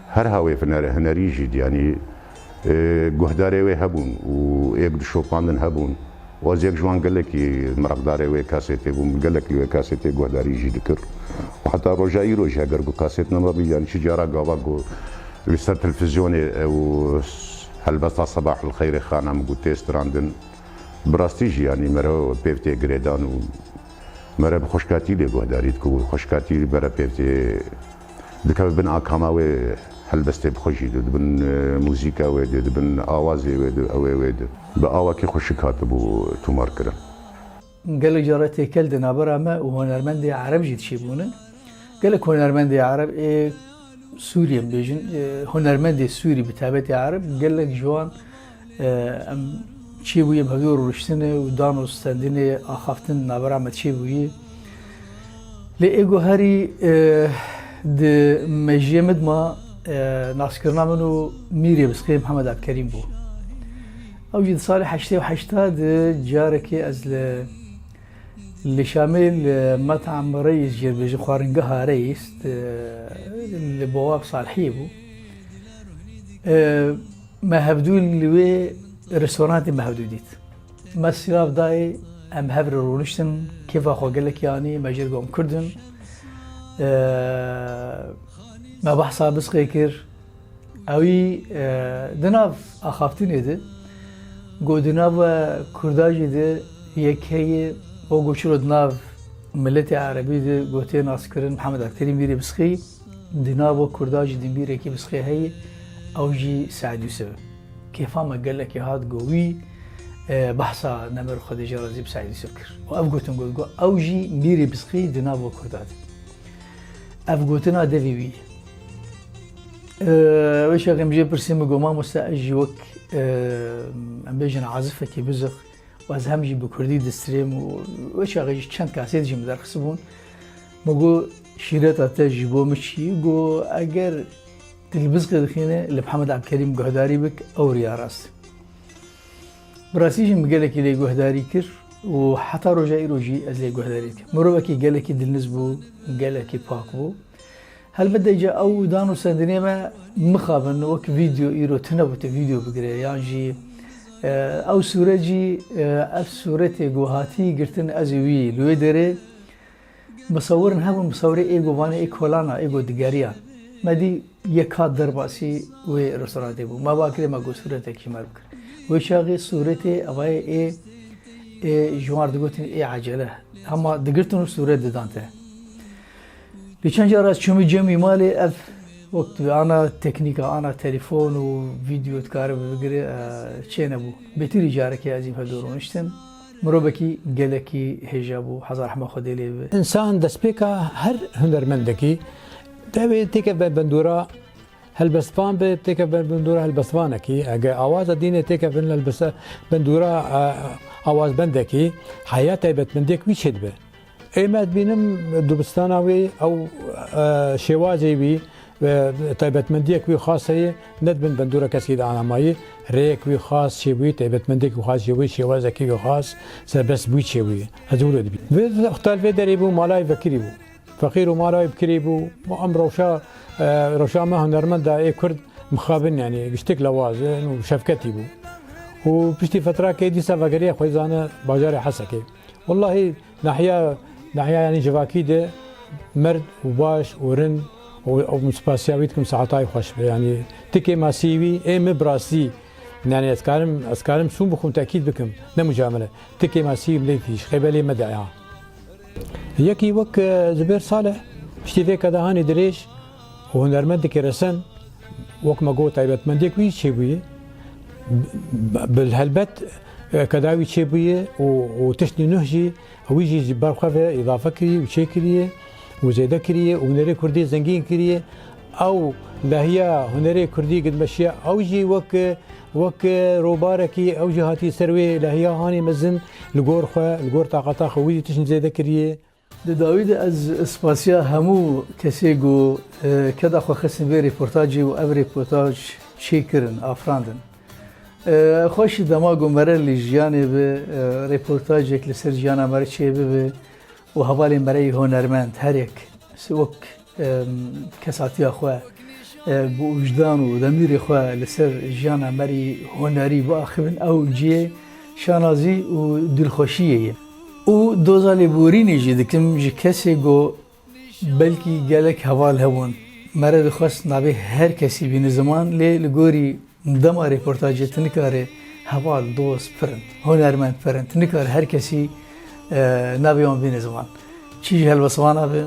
her hawê huner-, hunerî jî, yanî, e, guhdarê wê hebûn û êk dişopandin hebûn. Û ez yek ji wan gelekî meraqdarê wê kasetê bûm, gelek li wê kasetê guhdarî jî dikir. Û heta roja îro jî heger ku kaset nema bî, yanî çi cara gava ku li ser televîzyonê ew helbesta Sebahul Xeyrê Xana min got tê strandin. Bi rastî jî, yanî, mere pêv tê girêdan û mere bi xweşkatî lê guhdarî dike û xweşkatî mere pêv tê dikeve bin akama wê helbestê bi xwe jî de, di bin, e, muzîka wê de, di bin awazê wê de, ew ê wê de. Bi awakî xweşik hatibû tomarkirin. Gelek cara têkel di navbera me û hunermendê ereb jî diçêbûne. Gelek hunermendê ereb ê Sûriyê bibêjin, e, hunermendê Sûrî bi taybetê ereb, gelek ji wan, e, em çêbûyî, em hevdû rûniştinê û dan û stendinê, axaftin navbera me çêbûyî. Lê ê guherî, e, di mejiyê min de ma, e, naskirina min û Mîrê Bisqê Mihemed Abdkerîm bû. Ew jî di salê heştê û heşta de carekê ez li, li Şamê li Metam Reis jê dibêjin, xwaringeha Reis, e, li Bowab Salihiyê bû. E, me hevdû li wê restorantê me hevdû dît. Me silav dayê, em hev re rûniştin, kêfa xwe gelekî anî, me jê re got em Kurd in. E, me behsa Bisqê kir. Ewî, e, di nav axaftinê de, got di nav we Kurda jî de yek heye, o got çilo di nav miletê erebî de got tê naskirin Mihemed Akterî Mîrê Bisqî, di nav we Kurda jî di Mîrekî Bisqê heye, ew jî Seîd Yûsif e. Kêfa me gelekî hat, got wî, e, behsa nemir Xwedê jê razî bi Seîd Yûsif kir. Û ev gotin got, got ew jî Mîrê Bisqî di nav we Kurda de. Ev gotina devê wî ye. E, wê çaxê min jê pirsî, min got, mamoste, ez jî wek, e, em bêjin azifekî bizix û ez hem jî bi kurdî distirêm û wê çaxê jî çend kasêt jî min derxistibûn. Min got, şîreta te ji bo min çi? Got, eger tu li bizixê dixîne, li Mihemed Abdkerîm guhdarî bik, ew riya rast e. Bi rastî jî min gelekî lê guhdarî kir û heta roja îro jî ez lê guhdarî dikim. Mirovekî gelekî dilniz bû, gelekî pak bû. Helbet de îca ew dan û stendinê me mixabin wek vîdeo îro tune bû, tu vîdeo bigire yan jî, e, ew sûret jî, e, ev sûretê ku hatî girtin ez ê wî li wê derê misewirin hebûn, misewirê ê ku vanê ê kolana, ê ku digeriyan. Me dî yek hat derbasî wê restorantê bû. Me va kirê me got sûretekî ji me re bikir. Wê çaxê sûretê evayê ê, ê ji wan re digotin ê ecele. Hema digirtin û sûret didan te. Lê çend cara ez çûmî cemî malê, ev wek tu ana teknîka, ana telefon û vîdeo dikare bigire, e, çênebû. Bêtirî carekê ez jîm hevdû rûniştim. Mirovekî gelekî hêja bû, hezar rehma Xwedê lê be. Însan destpêka her hunermendekî dewê têke be bendora helbestvan be, têke be bendora helbestvanekî. Ege awaza dînê têke bin helbeste-, bendora, e, awazbendekî, heya taybetmendiyek wî çêdibe. Ê me dibînim dibistana wî, ew, e, şêwazê wî, e, taybetmendiyek wî xas heye, ne dibin bendora kesî de anamayî, rêyek wî xas çêbûyî, taybetmendiyek wî xas çêbûyî, şêwazekî wî xas, serbest bûyî çêbûyî. Ez wilo dibînim. Vê tal vê derê bû, malayê vekirî bû. Feqîr û malayê bikirî bû. Em rewşa, e, rewşa me hunermenda ê Kurd mixabin, yanî giştik lewaz in û şefketî bû. Û piştî fetrakê dîsa vegeriya xwe zane bajarê Hesekê. Wellahî, Nahiya, nahiya, yanî civakî de merd û baş û rind û, û min spasiya wî dikim, saetayê xweş be. Yanî tikê masî wî, ê min bi rastî Yani ez karim, ez karim sûn bixwim, tekîd bikim. Ne mucamele. Tikê ma sî milletî ji xêbelê me de ya. Yekî wek, e, Zubêr Salih, piştî vê kedahanê dirêj û hunermendekî resen, wek me got, taybetmendiyek wî çêbûye. B-, b-, bil helbet, e, keda wî çêbûye û, û tiştî nuh jî, wî jî ji ber xwe ve îdafe kiriye û çêkiriye û zêde kiriye û hunerê kurdî zengîn kiriye. Ew lehiya hunerê kurdî gidmeşiya ew jî wek, wek robarekî ew jî hatiye ser wê lehiya hanê mezin li gor xwe, li gor taqeta xwe wî jî tiştî zêde kiriye. Di dawî de ez spasiya hemû kesê ku, e, keda xwe xistin vê rêportajê û ev rêportaj çêkirin, afirandin. E, xweşî dema ku mere li jiyanê bi, e, rêportajek li ser jiyana mere çêbibe û hevalên mere yê hunermend her yek wek, e, kesatiya xwe, e, bi wijdan û demîrê xwe li ser jiyana merî hunerî biaxivin, ew cihê şanazî û dilxweşiyê ye. Û doza lêborînê jî dikim ji kesê ku belkî gelek heval hebûn. Mere dixwest navê her kesî bîne ziman, lê li gorî dema rêportajê tu nikare heval, dost, pir in, hunermend pir in. Tu nikare her kesî, e, navê wan bîne ziman. Çi ji helbestvana be,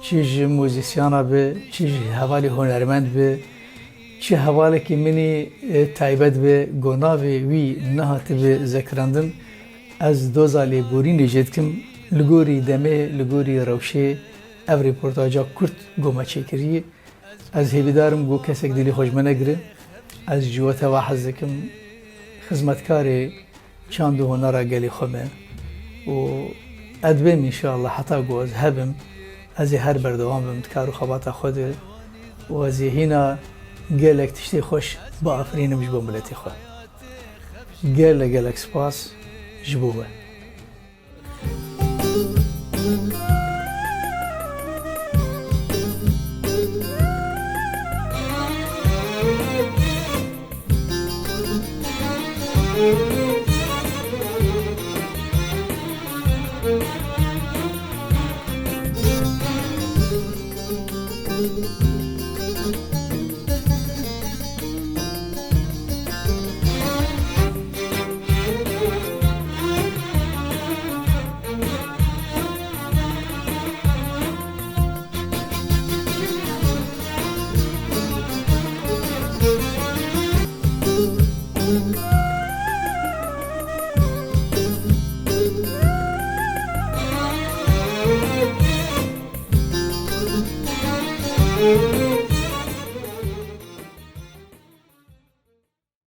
çi ji muzîsyana be, çi ji hevalê hunermend be, çi hevalekî min î, e, taybet be, ku navê wî nehatibe zekirandin, ez doza lêborînê jê dikim, li gorî demê, li gorî rewşê ev rêportaja kurt ku me çêkiriye. Ez hêvîdar im ku kesek dilê xwe ji me negire. Ez ji we teva hez dikim. Xizmetkarê çand û hunera gelê xwe me û ez dibêm înşallah heta ku ez hebim, ez ê her berdewam bim di kar û xebata xwe de û ez ê hîna gelek tiştê xweş biafirînim ji bo miletê xwe. Gelek gelek spas ji bo we.